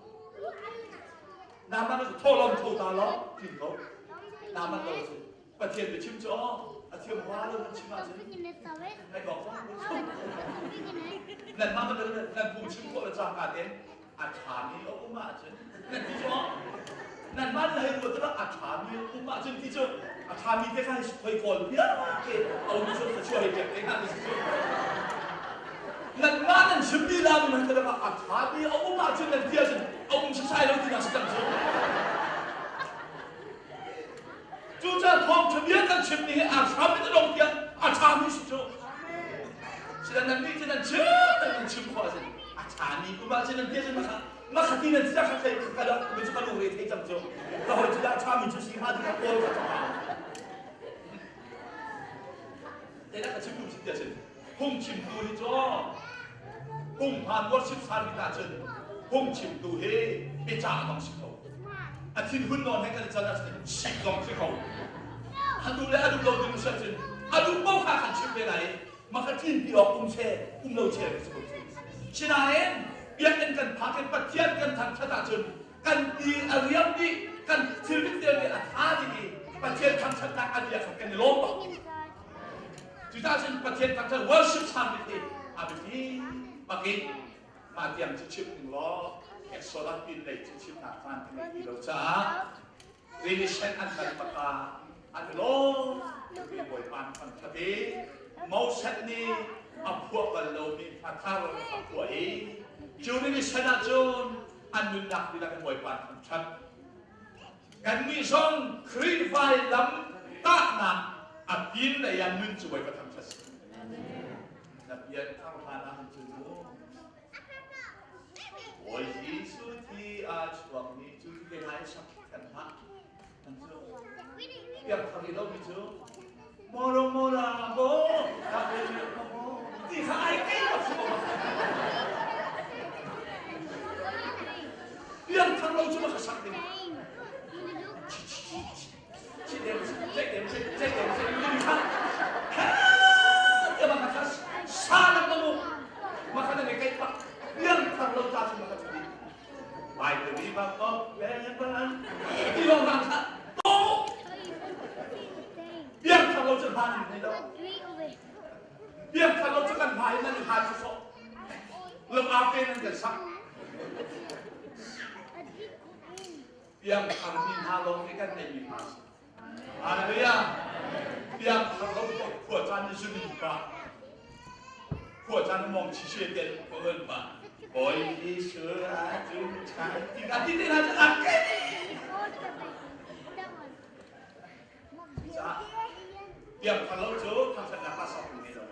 Naaman cu thawhlawm tho ta law tlin ko. Naaman lo cu Pathian biachim cu aw a thiam hua lo nan chim ahcun ngaih awk zong nan mah nan phung chim khawh le cangka tein. A ṭhami a um ahcun nan ti cu nanmah nih hei ruat a ṭhami a um ahcun ti cu a ṭhami te kha hoi kawl piak ke a um cu ka chuah hei piak te hnga ti cu nanmah nan chimmi la mi man ka a ṭhami a um ahcun nan ti ahcun a um sasai lo ti na si cang cu. Cucaah thawngṭha bia kan chimmi hi a hram in a dong tiang a ṭhami si cu. Sinain nannih cu nan chim nan chim khawh ahcun a ṭhami um ahcun nan ti ahcun makha makha ti nan ti kha thei ka ka mi cu ka lungre thei cang cu. Ka hawi cu dah a ṭhami cu si hnga ti kha kawl ka ṭha. Zeidah ka chim duh si ti ahcun phungchimtu hi cu phunghmaan worship service ahcun phungchimtu hi biacah zong si kho, a thinhun nawn he kan i can ahcun sik zong si kho, a duh le a duh lo ding si ahcun a duh paoh kha kan chim ve lai i maka ṭinpi awk um che um lo che si ko. Sinain biakinn kan phak i Pathian kan thangṭhat ahcun kan ti a riam dih, kan thilrit vialte a tha dih i Pathian thangṭhatnak a bia kha kan i lawm bak. Cucaah cun Pathian thangṭhat worship service hi a biapi bak in mah tiang cu chim ning law Exodus pin lei cu chimnak caan ka ngei ti lo caah Rinisen an kal bak ah an i lawm mi Bawipa an thangṭhat i Moses nih a phuah bal lomi hla thar a phuah i cu rinisen ah cun an nunnak dihlak in Bawipa an thangṭhat. Kannih zong Khrihfa lam tahnak a pin lei ah nun cu Bawipa thangṭhat si. Na pian thar hlan ah cun mu Bawi Jesuh thi a chuakmi cu ti te lai sak kan hlah. Kan cu piang thar i lomi cu moro mora bo ka mo ti kha ai kei bak si ko. Piangthar lo cu ka sak ding. Chi dem chek dem chek chek dem chek ni kha. Ha te ma kha sa lang ma mu. Ma kha ne kai pak. Piangthar lo ta chu ma kha chu. Bible ni ba ko ben ban. Ti lo na kha. To. Piangthar lo chu han ni lo. Piangthar lo chu kan hmai nan ha chu so. Lam a pe nan kan sak. Piangthar mi hna lawng nih kan neihmi hna si. Hallelujah. Piangthar lo ko khua caan i zun pa. Khua caan mong chi she te ko ön pa. Boy Jesu a tu chan ti ka ti te na a ke. Piangthar lo cu thangṭhatnak hla sau ni lo.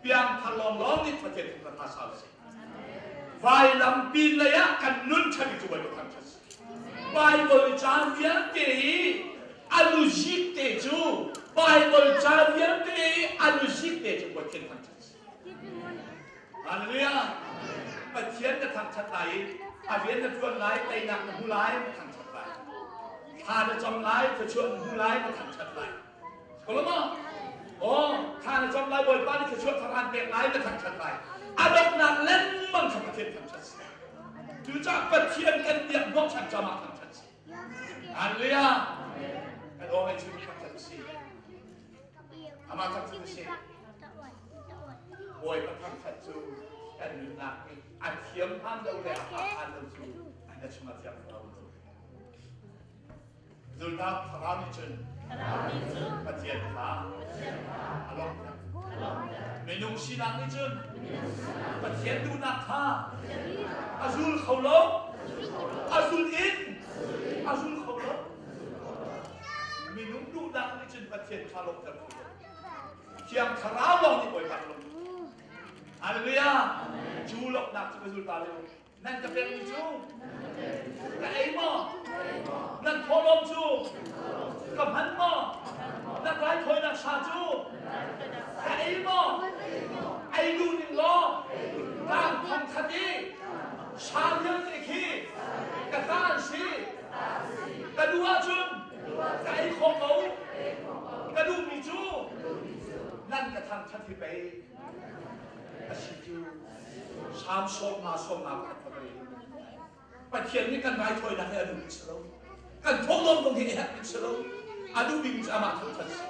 Piangthar lawnglawng nih Pathian thangṭhat hla sau si. Vailam pin lei ah kan nun ṭhan cu Bawipa thangṭhat si. Bible ca vialte i a luzik te cu Bible ca vialte i a luzik te cu Pathian thangṭhat si. Hallelujah! Pathian na thangṭhat lai i a rian na ṭuan lai, teinak na hmu lai, na thangṭhat lai. Thla na cam lai, thluachuah na hmu lai, na thangṭhat lai. Koloma, oh, thla na cam lai, Bawipa nih thluachuah thar aan pek lai, na thangṭhat lai. A donghnak lengmang kha Pathian thangṭhat si. Cucaah Pathian kan biak hnawhchan cam ah thangṭhat si. Hallelujah! Kan aw ngai chim thangṭhat si. Amah thangṭhat si. Bawipa thangṭhat cu kan nunnak nih a thiam hman lo le a hman lo cu na chungah thiam lo. Zulnak thlarau nih cun Pathian kha a lawmhter. Minung sinak nih cun Pathian duhnak kha a zul kho lo. A zul in a zul kho lo. Minung duhnak nih cun Pathian kha lawmhter kho lo. Thiang Thlarau lawng nih Bawipa ka lawmh. Hallelujah! Cu lawmhnak cu ka zul ta lio. Nan ka pekmi cu ka ei maw? Nan thawhlawm cu ka hman maw? Nan raithawinak sa cu ka ei maw? Ei duh ning law tlang thong khat i sa vialte khi ka ta an si. Ka duh ahcun ka ei khawh ko. Ka duhmi cu nan ka thangṭhat hi pei a si cu. Salm 50 51 kha ka rel. Pathian nih kan raithawinak hi a duhmi si lo. Kan thawhlawm kong hi a herhmi si lo. A duhmi cu amah thangṭhat si.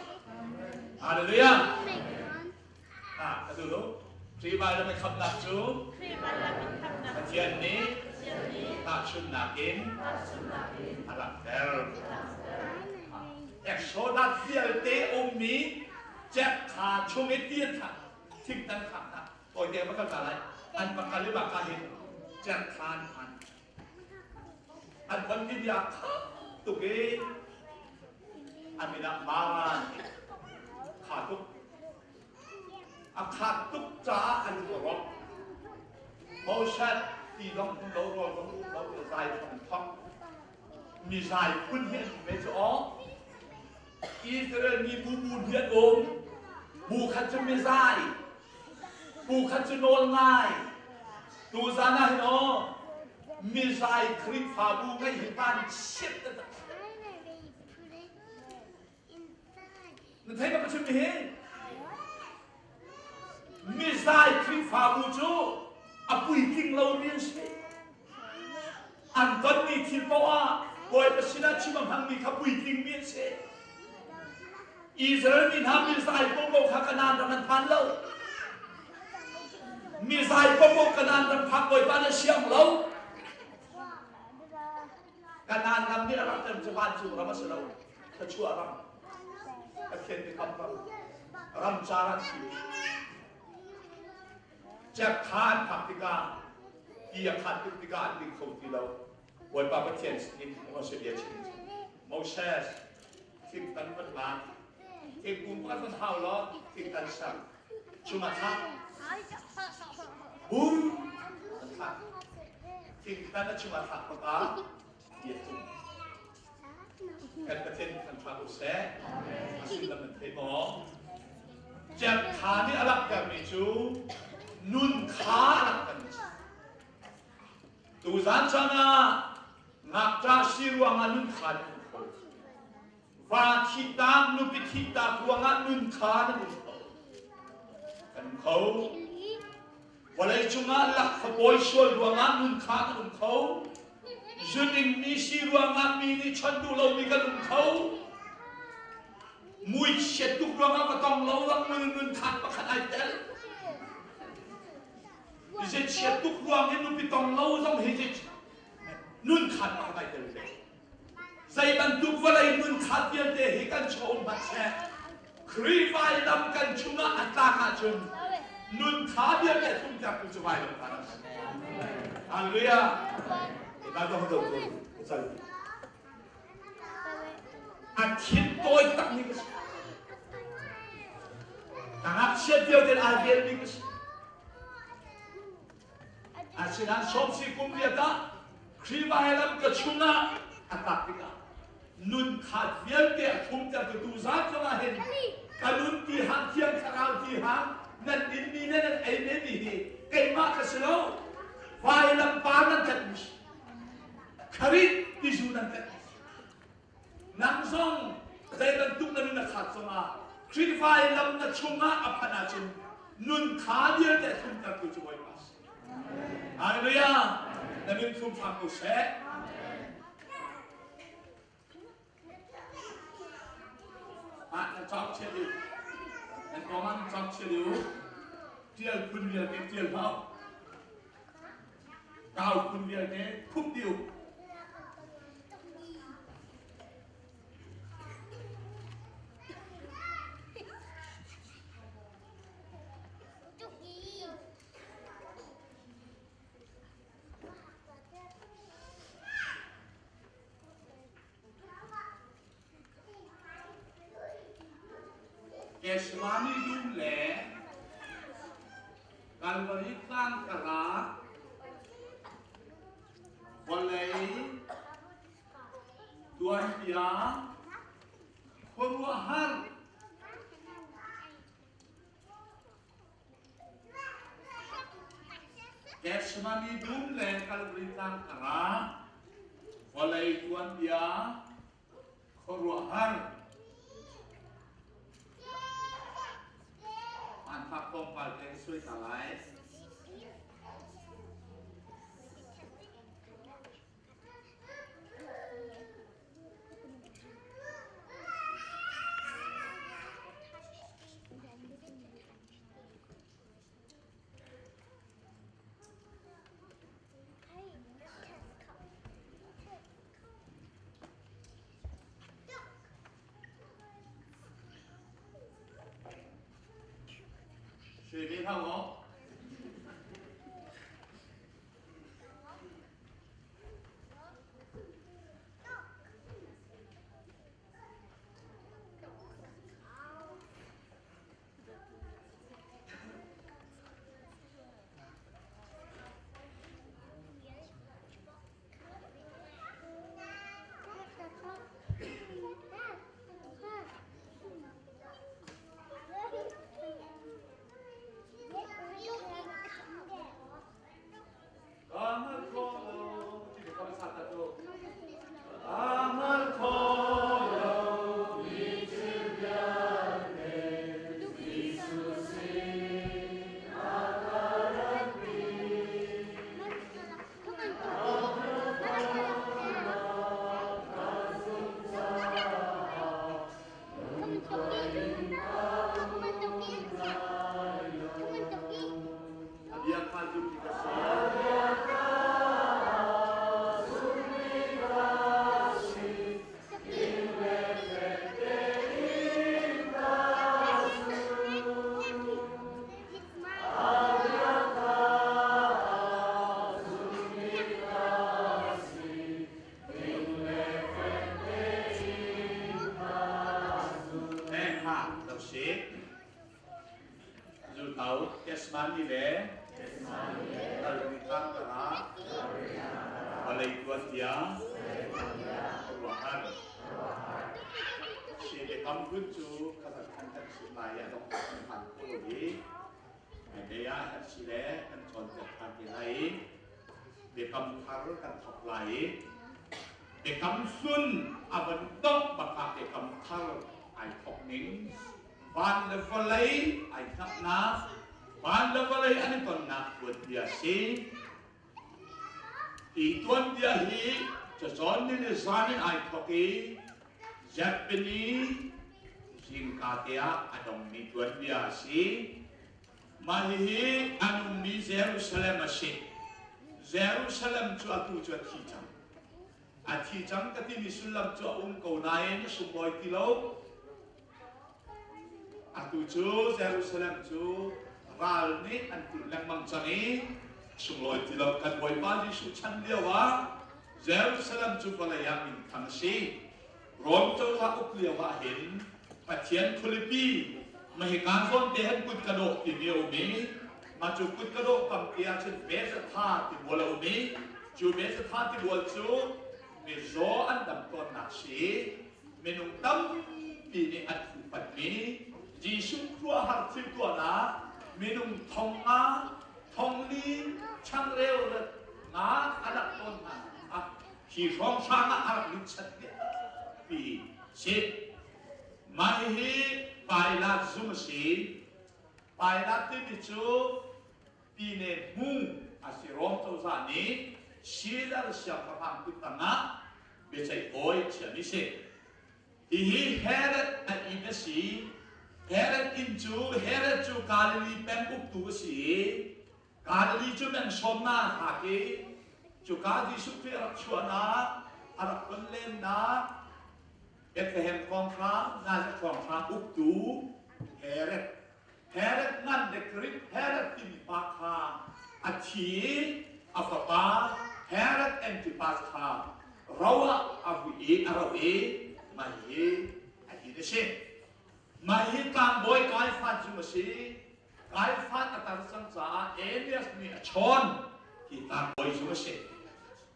Hallelujah. Ah, ka duh lo. Khrih vailam i khamhnak cu Pathian nih Tahchunhnak in a langhter. Exodus vialte ummi cek kha chung i ti an thak thingtan khak hna tawite va kal ta lai an va kal i mah ka hin cek kha an phan an von ti bia kha tuk i a min ah Maran kha tuk A khat tuk caah an i rawk. Moses ti zong um lo, rawl zong um lo, zai an thok. Mi zai phun hi an um ve cu aw. Israel mi bu bu hi an um. Bu khat cu mi zai, bu khat cu nawl ngai. Tuzan ah hin aw, mi zai Khrihfabu ngeih hi van chiat taktak. Na thei ka chim hi? Mizai Khrihfabu cu a puitling lomi an si. An tonmi thil paoh ah Bawipa sinah chim a hmangmi kha puitlingmi an si. Israel mi hna mizai popo kha Kanaan ram an phan lo. Mizai popo Kanaan ram phak Bawipa na siang lo. Kanaan ram nih a rak ram cu vancung ram a si lo. Thluachuah ram. Pathian biakam ram. Ram car an si. Cekha an phak tikah ti a khat tuk tikah an ding kho ti lo. Bawipa Pathian sin Moses bia chim. Moses, thingtan van lak. Thingkung pakhat van hau law thingtan ser. Chungah thlak. Bur an thlak. Thingtan a chungah thlak bakah ti a tlung. Kan Pathian kan thlak u seh. A sullam nan thei maw? Cerkha nih a langhtermi cu nun kha a langhtermi a si. Tuzan chan ah ngakṭah si ruangah nun kha nan um kho. Va thihtak, nupi thihtak ruangah nun kha nan um kho. Kan um kho. Vawlei cungah lakfabawi sual ruangah nun kha kan um kho. Zuding mi si ruangah mi nih chawnh duh lomi kan um kho. Muichiat tuk ruangah va tong lo rak mun nun khat pakhat ai tel. Zechiat tuk ruang i nupi tong lo zong hi nun khat pakhat ai tel ve. Zei bantuk vawlei nun khat vialte hi kan chawm hmanh seh, Khrihfa i lam kan chungah a tlak ahcun nun tha vialte thumtertu cu vailam tan a si. Hallelujah. Eka to ho to sal. A thin tawi tak mi ka si. Ka ngakchiat lio ten ai vel mi ka si. Asinain sawmsi kum riat ah Khrihfa he lam ka chungah a tlak tikah nun khat vialte a thumter tu tuzan zongah hin ka nun ti hang thiang thlarau ti hang nan dinmi le nan ei mi hi keimah ka si lo vailam pa nan kat mi Kharit tizu nan kat nang zong zei bantuk na nun a khat zongah Khrihfa i lam na chungah a phanh ahcun nun kha vialte a thumtertu cu Bawipa a si. Hallelujah! Na min thum hram ko seh. Ah, na cawk chia diu. Nan kong ah na cawk chia diu. Tial phun vialte tial hau. Kau phun vialte khup diu. Gethsemane dum le Kalvari tlang karah vawlei tuanbia khuaruahhar Gethsemane dum le Kalvari tlang karah vawlei tuanbia khuaruahhar hmanthlak tlawmpal te ka suai ta lai. Ti hlah maw? Tesmani le Kalmi tlangkara vawlei tuan bia ruahar si biakam phun cu khazan khan kan chim lai i a dong kan hman kho lo i hmailei ah kan si le kan cawnpiak ṭhan te lai i biakam thar kan thawk lai i biakam hlun a van dongh bak ah biakam thar ai thawk ning van le vawlei ai hnapnak van le vawlei an i tonnak tuanbia si. Hi tuanbia hi cacawn ni le zan in ai thawk i Japanese zingka te ah a dongmi tuanbia a si. Mah hihi an ummi Jerusalem a si. Jerusalem cu atu cu a thi cang. A thi cang ka timi sullam cu a um ko nain a sunglawi ti lo. Atu cu Jerusalem cu ral nih an kulh lengmang cang i sunglawi ti lo. Kan Bawipa Jesuh chan lio ah Jerusalem cu vawlei ah minthang a si. Rom cozah uk lio ah hin Pathian khualipi mahika zawn te han kut ka dawh timi a um i mah cu kut ka dawh kam te ah cun Bethzatha tibual a um i cu Bethzatha tibual cu mizaw an dam tawnnak si minung tampi nih an fuhpatmi Jesuh khuaruahhar thil tuahnak minung thong nga thong li changreu nga a rak tawn hna ah hi hrawnghrang ah a rak lut chat pi si. Mah hihi Pilate zung a si. Pilate timi cu pine hmu a si. Rom cozah nih Caesar siangpahrang kut tangah biaceih bawi chiahmi si. Hihi Herod a inn a si. Herod inn cu Herod cu Galilee peng uktu a si i Galilee cu meng sawmnak hak i cuka Jesuh Khrih a rak chuahnak, a rak ton lennak Bethlehem khuanghrang, Nazareth khuanghrang uktu Herod. Herod ngan le Greek Herod timi pa kha a thi i a fapa Herod Antipas kha ro ah a vui i a ro i mah hi a hin a si. Mah hi tlangbawi Kaiafas cu a si. Kaiafas a tar cang caah Elias nih a chawn hi tlangbawi cu a si.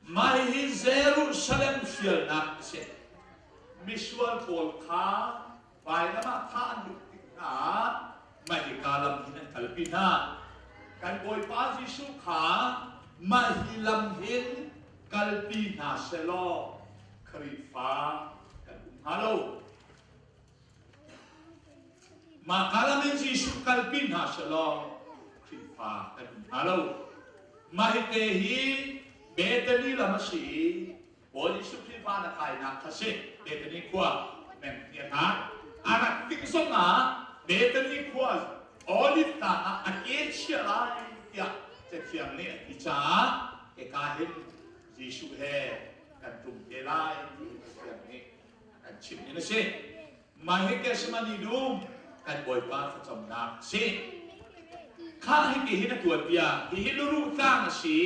Mah hi Jerusalem hrialnak a si. Misual pawl kha vailam ah thah an duh tik hna ah mah hika lam hin an kalpi hna. Kan Bawipa Jesuh kha mah hi lam hin kalpi hna selaw Khrihfa kan um hnga lo. Mah lam in Jesuh kalpi hna selaw Khrihfa kan um hnga lo. Mah hite hi Bethany lam a si i Bawi Jesuh Khrihfa na kainak kha si. Bethany khua meng hniang ah a rat tik zongah Bethany khua Olive tlang ah a ke chia lai tiah Cathiang nih a ti caah hika hin Jesuh he kan tum te lai ti Cathiang nih kan chim in a si. Mah hi Gethsemane dum kan Bawipa thlacamnak a si. Khah hiti hin a tuanbia. Hihi luruh tlang a si.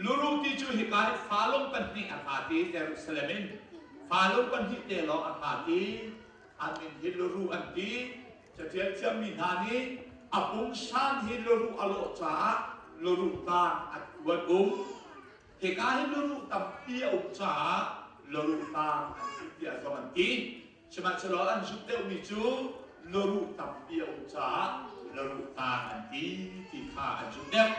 Luruh ti cu hika hi falung pahnih a hlat i Jerusalem in falung pahnih te lawng a hlat i a min hi luruh an ti. Catial thiammi hna nih a pungsan hi luruh a lawh caah luruh tlang an tuan um. Hika hi luruh tampi a um caah luruh tlang an ti tiah zong an ti. Sihmanhsehlaw an zumh deuhmi cu luruh tampi a um caah luruh tlang an ti ti kha an zumh deuh.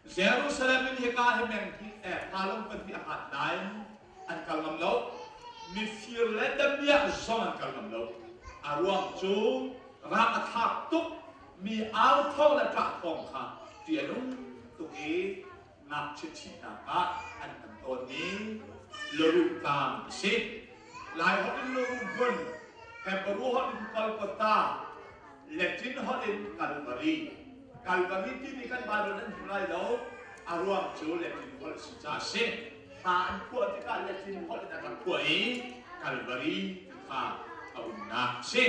Jerusalem in hika hi meng hnih eh thalung pahnih a hlat nain an kal ngam lo. Mifir le damiah zong an kal ngam lo. A ruang cu rak a thlak tuk mi au thawng le ṭah thawng kha ṭih a nung tuk i ngakchia thihnak ah an hman tawnmi Luruh tlang a si. Lai holh in Luruh hmun, Hebrew holh in Golgotha, Latin holh in Calvary. Calvary timi kan Bible nan hmu lai lo. A ruang cu Latin holh si ca a si. Hla an phuah tikah Latin holh in an rak phuah i Calvary ti kha a umnak a si.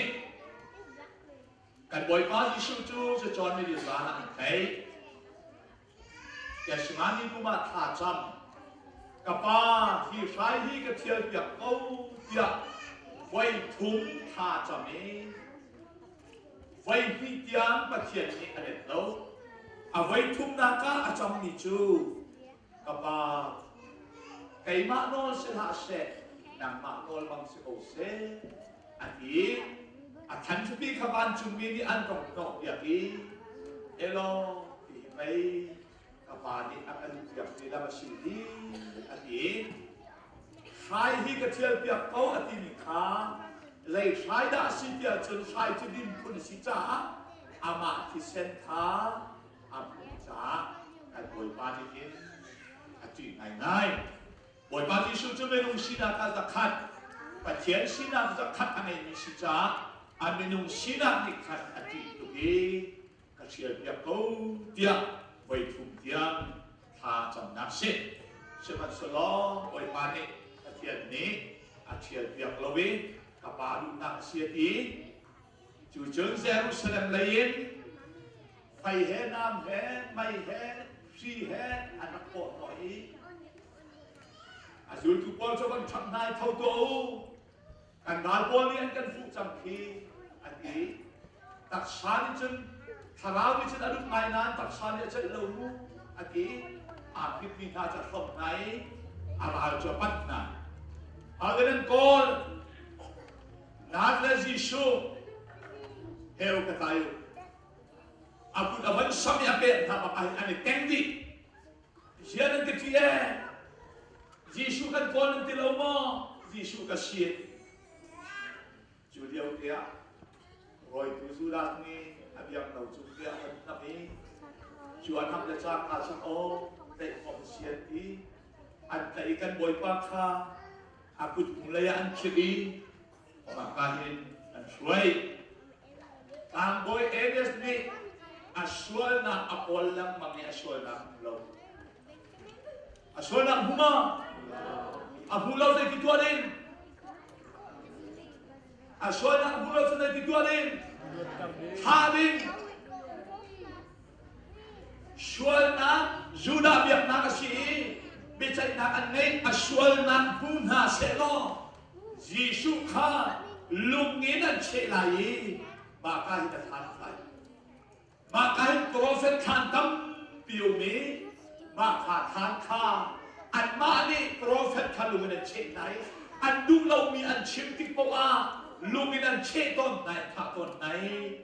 Kan Bawipa Jesuh cu cacawn ni zan ah an theih. Gethsemane kum ah thla cam. Ka pa, hi hrai hi ka thial piak ko tiah voi thum thla cam i voi hnih tiang Pathian nih a let lo. A voi thumnak ah a cammi cu ka pa, keimah nawl si hlah seh, nangmah nawl bang si ko seh, a ti. A thancupi kha vancungmi nih an rong hnawh piak i elaw ti hi pei ka pa nih a kan piak mi lam a si hi a ti. Hrai hi ka thial piak ko a timi kha lei hrai dah a si tiah cun hrai cu din phun a si caah amah thisen kha a hmuh caah kan Bawipa nih hin a ṭih ngaingai. Bawipa Jesuh cu minung sinak ah zakhat, Pathian sinak zakhat a ngeimi si caah a minung sinak nih khan a ṭih tuk i ka hrialpiak ko tiah voi thum tiang thla camnak si. Sihmanhsehlaw Bawipa nih Pathian nih a ṭhialpiak lo i ka pa duhnak a si a ti. Cu cun Jerusalem lei in fei he nam he mei he hri he an rak kawh hnawh i a zultu pawl cu van ṭhangh hna i tho tuah u kan ral pawl nih an kan fuh cang khi an ti. Taksa nih cun thlarau nih cun a duh ngai nain taksa nih a celh lo mu a ti. Aa hngitmi hna cu a hlawm hna i a ral cu a panh hna. Hau in an kawl. Nat le Jesuh heu ka tlai u. A kut a van sam i a pek hna bak ahhin an i teng dih. Zian an ka ṭih ee. Jesuh kan kawl nan ti lo maw? Jesuh ka si. Cu lio te ah rawitu Judas nih a biakno cung te a van hnap i cu a hnap le cangka cun aw tlaih khawh a si an ti. An tlaih i kan Bawipa kha a kut hnulei ah an khirh i mahka hin an hruai. Tlangbawi Annas nih a sualnak a kawl lengmang i a sualnak hmu lo. A sualnak hmu ma? A hmu lo zei ti tuah ding? A sualnak hmu lo cu zei ti tuah ding? Thah ding. Sualnak Judah biaknak a si i biaceihnak an ngeih. A sualnak hmu hna sehlaw Jesuh kha lung in an cheh lai i mahka hin a thlan lai. Mahka hin profet thlan tampi um i mahka thlan kha anmah nih profet kha lung in an cheh hna i an duh lomi an chim tik paoh ah lung in an cheh tawn hna i an thah tawn hna i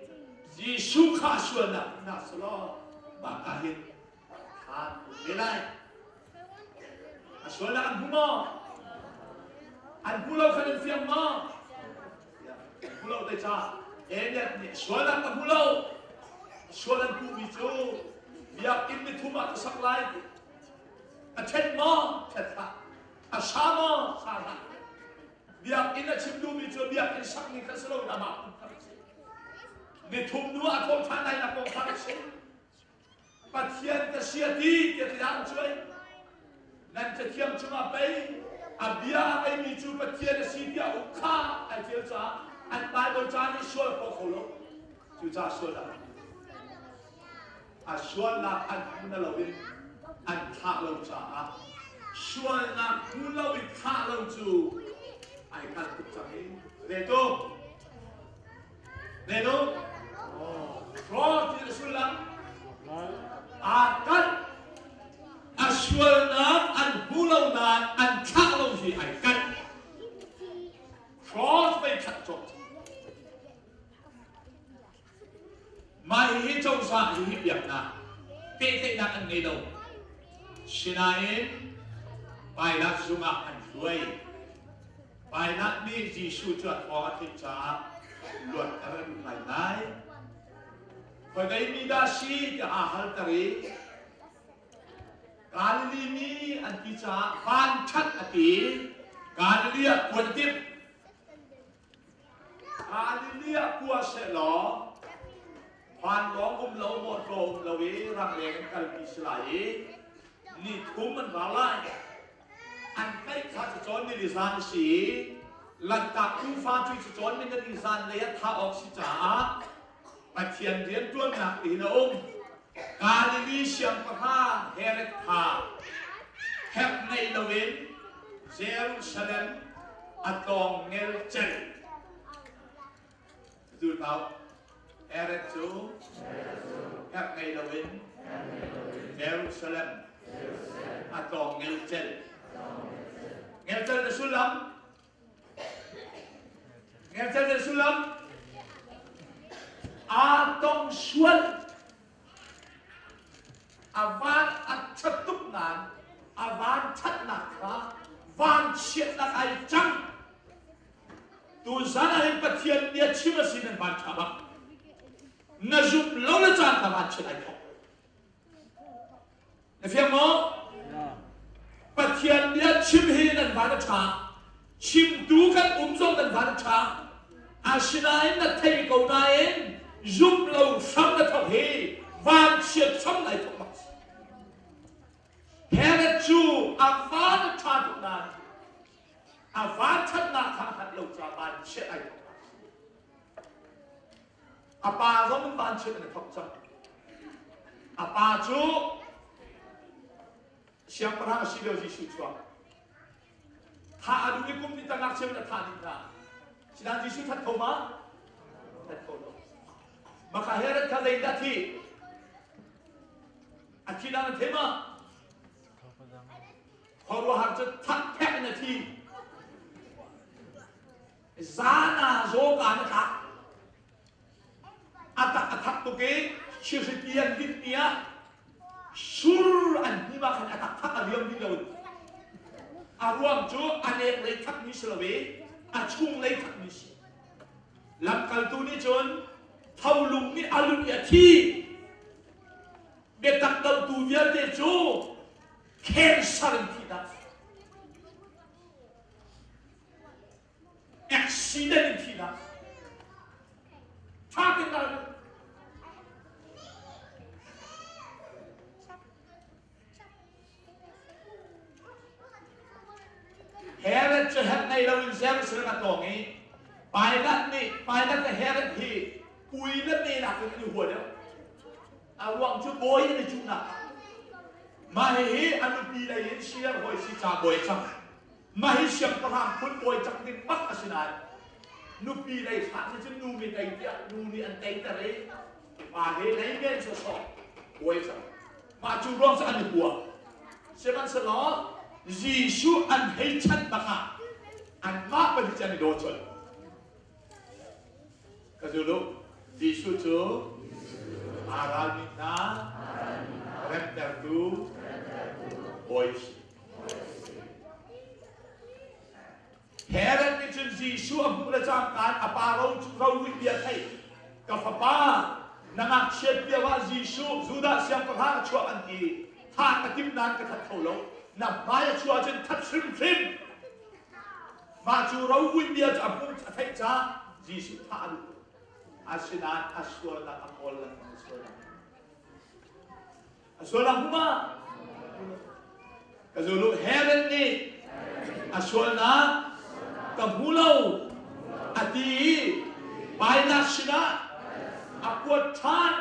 Jesuh kha sualnak hna selaw mah ah hin than um ve lai. A sualnak an hmu maw? An hmu lo khan an fiang maw? An hmu lo te ca Elias nih sualnak ka hmu lo. Sual an puhmi cu biakinn ni thum ah ka sak lai. A ṭhen maw? Ṭhen hlah. A sa maw? Sa hlah. Biakinn a chim duhmi cu biakinn sakmi kha si loin amah pum kha a si. Nithum hnu ah a thawh ṭhan lai nak kong kha a si. Pathian ka si a ti tiah tiah an cuai. Nan cathiang chungah pei a bia a ngeimi cu Pathian a si tiah uk kha ai ṭial caah an Bible ca nih sual khawh kho lo. Cucaah sual dah. A sualnak an hmu na loin an thlah lo caah sualnak hmu lo i thlah lo cu ai hngal tuk cang i Retu Retu Cross ti a sullam aa kalh. A sualnak an hmu lo nain an thlah lo hi ai kalh. Cross mei khat cawk. Mah hihi cozah hi biaknak pehtlaihnak an ngei lo. Sinain Pilat zungah an hruai. Pilat nih Jesuh cu a thawng a theih caah luatter a duh ngaingai. Khuadei mi dah si tiah aa halter i Galilee mi an ti caah vanṭhat a ti. Galilee ah kuan a timh. Galilee ah kua sehlaw vanlawng um lo, mawṭaw um lo i rangleng in kalpi si lai i ni thum an ra lai. An tlaih kha cu cawn nili zan a si i Lanhtak tuufa cu cu cawn nili zan lei ah thah awk si caah Pathian rianṭuannak tiin a um. Galilee siangpahrang Herod kha herh ngei loin Jerusalem a tlawng ngelcel. Zultau Herod cu herh ngei loin Jerusalem a tlawng ngelcel. Ngelcel na sullam? Ngelcel na sullam? Aa tong sual. A van a ṭhat tuk nain a van ṭhatnak kha vanchiatnak ai cang. Tuzan ah hin Pathian bia chim a si nan van ṭha bak. Na zumh lo le caan kha vanchiat ai thawk. Na fiang maw? Pathian bia chim hi nan van a ṭha. Chimtu kan um zong nan van a ṭha. Asinain na thei ko nain zumh lo hram na thawk hi vanchiat hram nai thawk bak. Herod cu a van a ṭha tuk nain a van ṭhatnak kha a hngalh lo caah vanchiat ai thawk bak. A pa zong in vanchiat an i thawk cang. A pa cu siangpahrang a si lio Jesuh chuak. Thah a duh i kum ni tang ngakchia in a thah dih hna. Sinain Jesuh that kho ma? That kho lo. Maka Herod kha zeidah thi? A thi dan an thei ma? Khuaruahhar cu that phek in a thi. Zan ah zaw ka na tlak. A tak a thak tuk i chirhiti an dit ni ah sur an hnim ah khan a tak thak a liam dih lo. A ruang cu a nek lei thak mi si lo i a chung lei thak mi si. Lamkaltu nih cun tholung nih a lut i a thi. Biatak dohtu vialte cu cancer in thihnak. Accident in thihnak. Ṭha tein ral Herod cu herh ngei loin Jerusalem a tlawng i Pilat nih Pilat le Herod hi pui le me nakin an i hua deuh. A ruang cu bawi an i cuhnak. Mah hihi a nupi lei in siar hawi si ca bawi cang. Mah hi siangpahrang phun bawi cang ding bak a si nain nupi lei hrat nih cun nu mi tei tiah nu nih an teiter i pa he lei men sawsawh bawi cang. Mah cu ruang cu an i hua. Sihmanhsehlaw Jesuh an hei chanh bak ah anmah pahnih cu an i daw colh. Ka zul u. Jesuh cu aa ralmi hna remtertu bawi a si. Herod nih cun Jesuh a hmuh le cangka in a pa ro cu rovuih bia theih. Ka fapa, na ngakchiat lio ah Jesuh Judah siangpahrang a chuak an ti. Thah ka timh nain ka that kho lo. Na hmai a chuah ahcun that hrimhrim. Mah cu rovuih bia cu a hmuh a theih caah Jesuh thah a duh. Asinain a sualnak a kawl lengmang a sualnak. A sualnak hmu ma? Ka zulu Herod nih a sualnak ka hmu lo a ti i Pilat sinah a kuat ṭhan.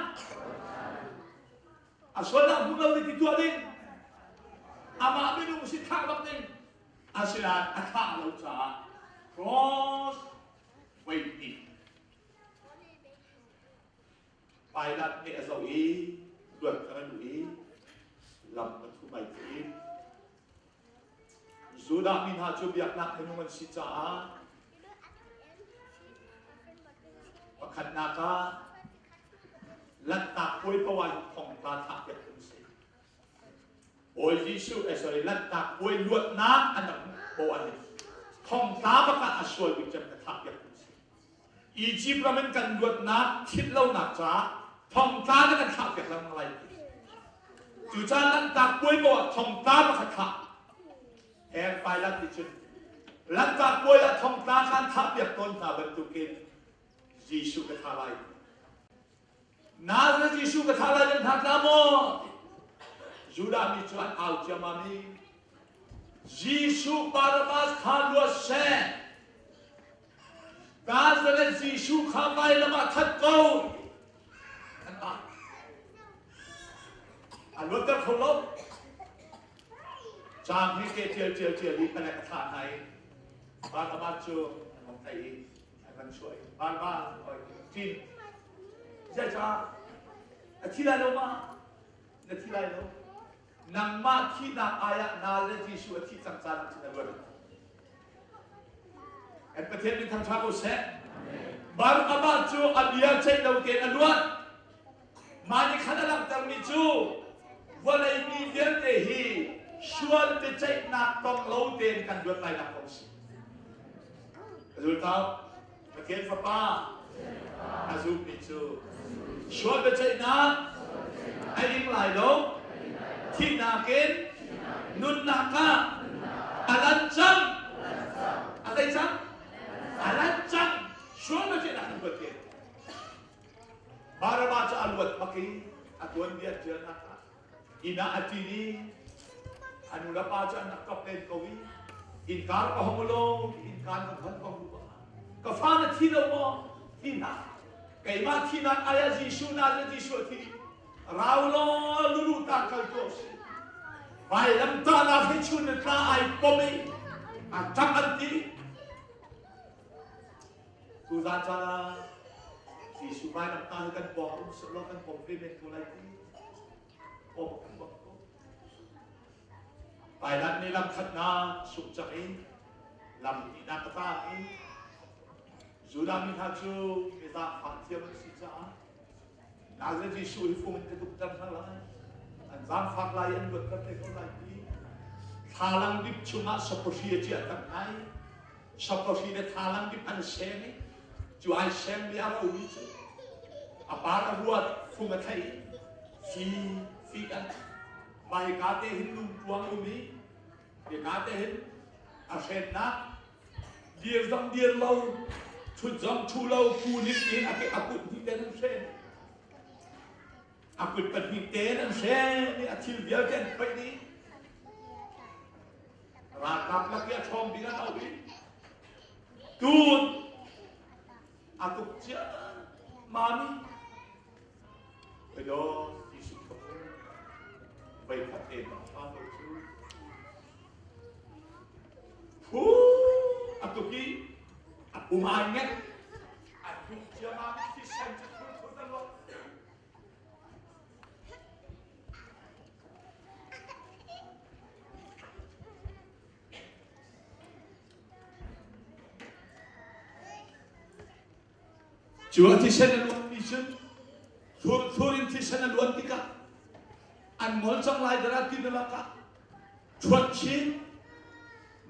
A sualnak hmu lo ti tuah ding. Amah minung si thah bak ding. Asinain a thah lo caah cross voi hnih. Pilate nih a zoh i luat kha a duh i lam ka thu mai ti. Judah mi hna cu biaknak minung an si caah pakhatnak ah Lanhtak puai paoh ah thongtla thlahpiak an si. Bawi Jesuh, eh sorry, Lanhtak puai luatnak an rak hmuh paoh ah hin thongtla bak ah a sual bik cem ka thlahpiak an si. Egypt ram in kan luatnak thit lonak caah thongtla na kan thlahpiak lengmang lai ti. Cucaah Lanhtak puai paoh ah thongtla pakhat thlah. Her Pilate nih cun Lanhtak puai ah thongtla kha an thlahpiak tawn hna bantukin Jesuh ka thlah lai. Nazareth Jesuh ka thlah lai nan hna tla maw? Judah mi cu an au ciammam i Jesuh Barabbas kha luat seh. Nazareth Jesuh kha vailam ah that ko. An au. A luatter kho lo. Caang hi ke tial tial tial i palek a thlah hna i Barabbas cu an hong tlaih i a kan chuah i vanva oi ṭin zeicah a thi lai lo ma na thi lai lo nangmah thihnak ai ah na le Jesuh a thih cang caan ah cun a luat kan Pathian min thangṭha ko seh Barnabas cu a bia ceih lo tein a luat mah nih khan a langhtermi cu vawlei mi vialte hi sual biaceihnak tong lo tein kan luat lai nak kong si Zultau, Pathian Fapa a zummi cu sual biaceihnak a ing lai lo, thihnak in nunnak ah a lan cang. A zei cang? A lan cang. Sual biaceihnak in luat ke. Barabbas cu a luat bak i a tuanbia ṭialnak ah inn ah a ṭin i a nu le pa cu an rak ṭap len ko i innka ka hong law innka na hon ko ka fa na thi lo maw thi hlah keimah thinak ai ah Jesuh na le Jesuh a thi rau law lulu ta kal tuah si vailam tahnak hi chun na tla ai pom i a ṭap an ti Tuzaan caan ah Jesuh vailam tah hi kan pawng um seh law kan pom ve men ko lai ti pom kan bak ko. Pailat nih lam khatnak suk cak in lam hnihnak a tlang i Judah mi hna cu mi zaangfah thiam an si caah Nazareth Jesuh hi fung in ka tukter hna lai an zaangfak lai an luatter te ko lai ti thlalang dip chungah sapawhri a chiah tak hna i sapawhri le thlalang dip an sem i cu ai semmi a romi cu a par a ruat fung a thei fi fi kan mah hika te hin lungtuang um i hika te hin a hrennak dir zong dir lo thut zong thu lo pu nih in a ke a kut hnih ten an hren a kut pahnih ten an hren i a thil vialte an phoih dih ralkap lak i a ṭhawng bik an auh i tun a tuk cia mami Khaw Jesuh kha voi khat te bang ṭha ko cu Phu a tuk i a pum ai nget a tuk ciammam i thisen cu thur thur a luang. Cu a thisen a luanmi cun thur in thisen a luan tikah an ngol cang lai dara ti na lakah ṭhuat chin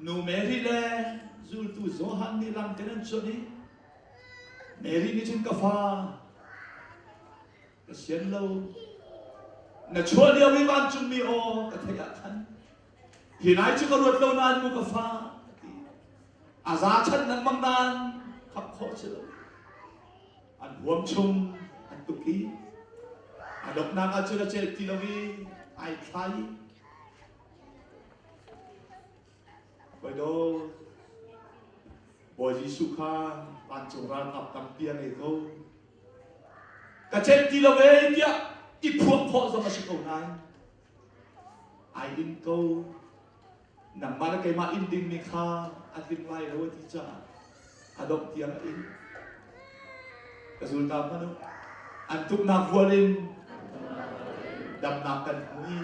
nu Mary le zultu Johan nih lam ten an cuanh i Mary nih cun ka fa ka sian lo na chuah lio i vancungmi aw ka theih ah khan hi lai cu ka ruat lo nain mu ka fa ti a za chan lengmang nain khap khawh si lo an huam chung an tuk i a donghnak ah cun a celh ti lo i ai thlai Bawidaw Bawi Jesuh kha vancung ralkap tampi a ngei ko ka celh ti lo e tiah. I phuah khawh zong a si ko nain ai in ko. Nangmah le keimah in dingmi kha a tling lai lo a ti caah a dongh tiang a in. Ka zul ta hmanh u. An tuknak vual in damnak kan hmu i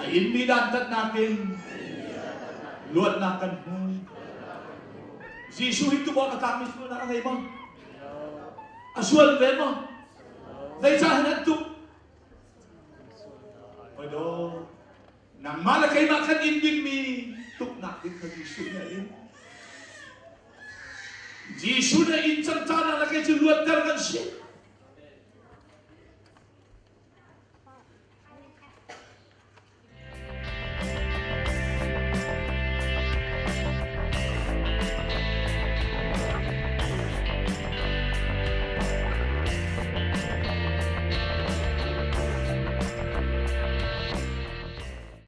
a inmi dantatnak in luatnak kan hmu. Jesuh hi tuk awk a tlakmi sualnak a ngei maw? A sual ve maw? Zeicah hin an tuk? Hawidaw, nangmah le keimah kan in dingmi tuknak ding kha Jesuh nih a in. Jesuh nih a in cang caan ah le kei cu luatter kan si.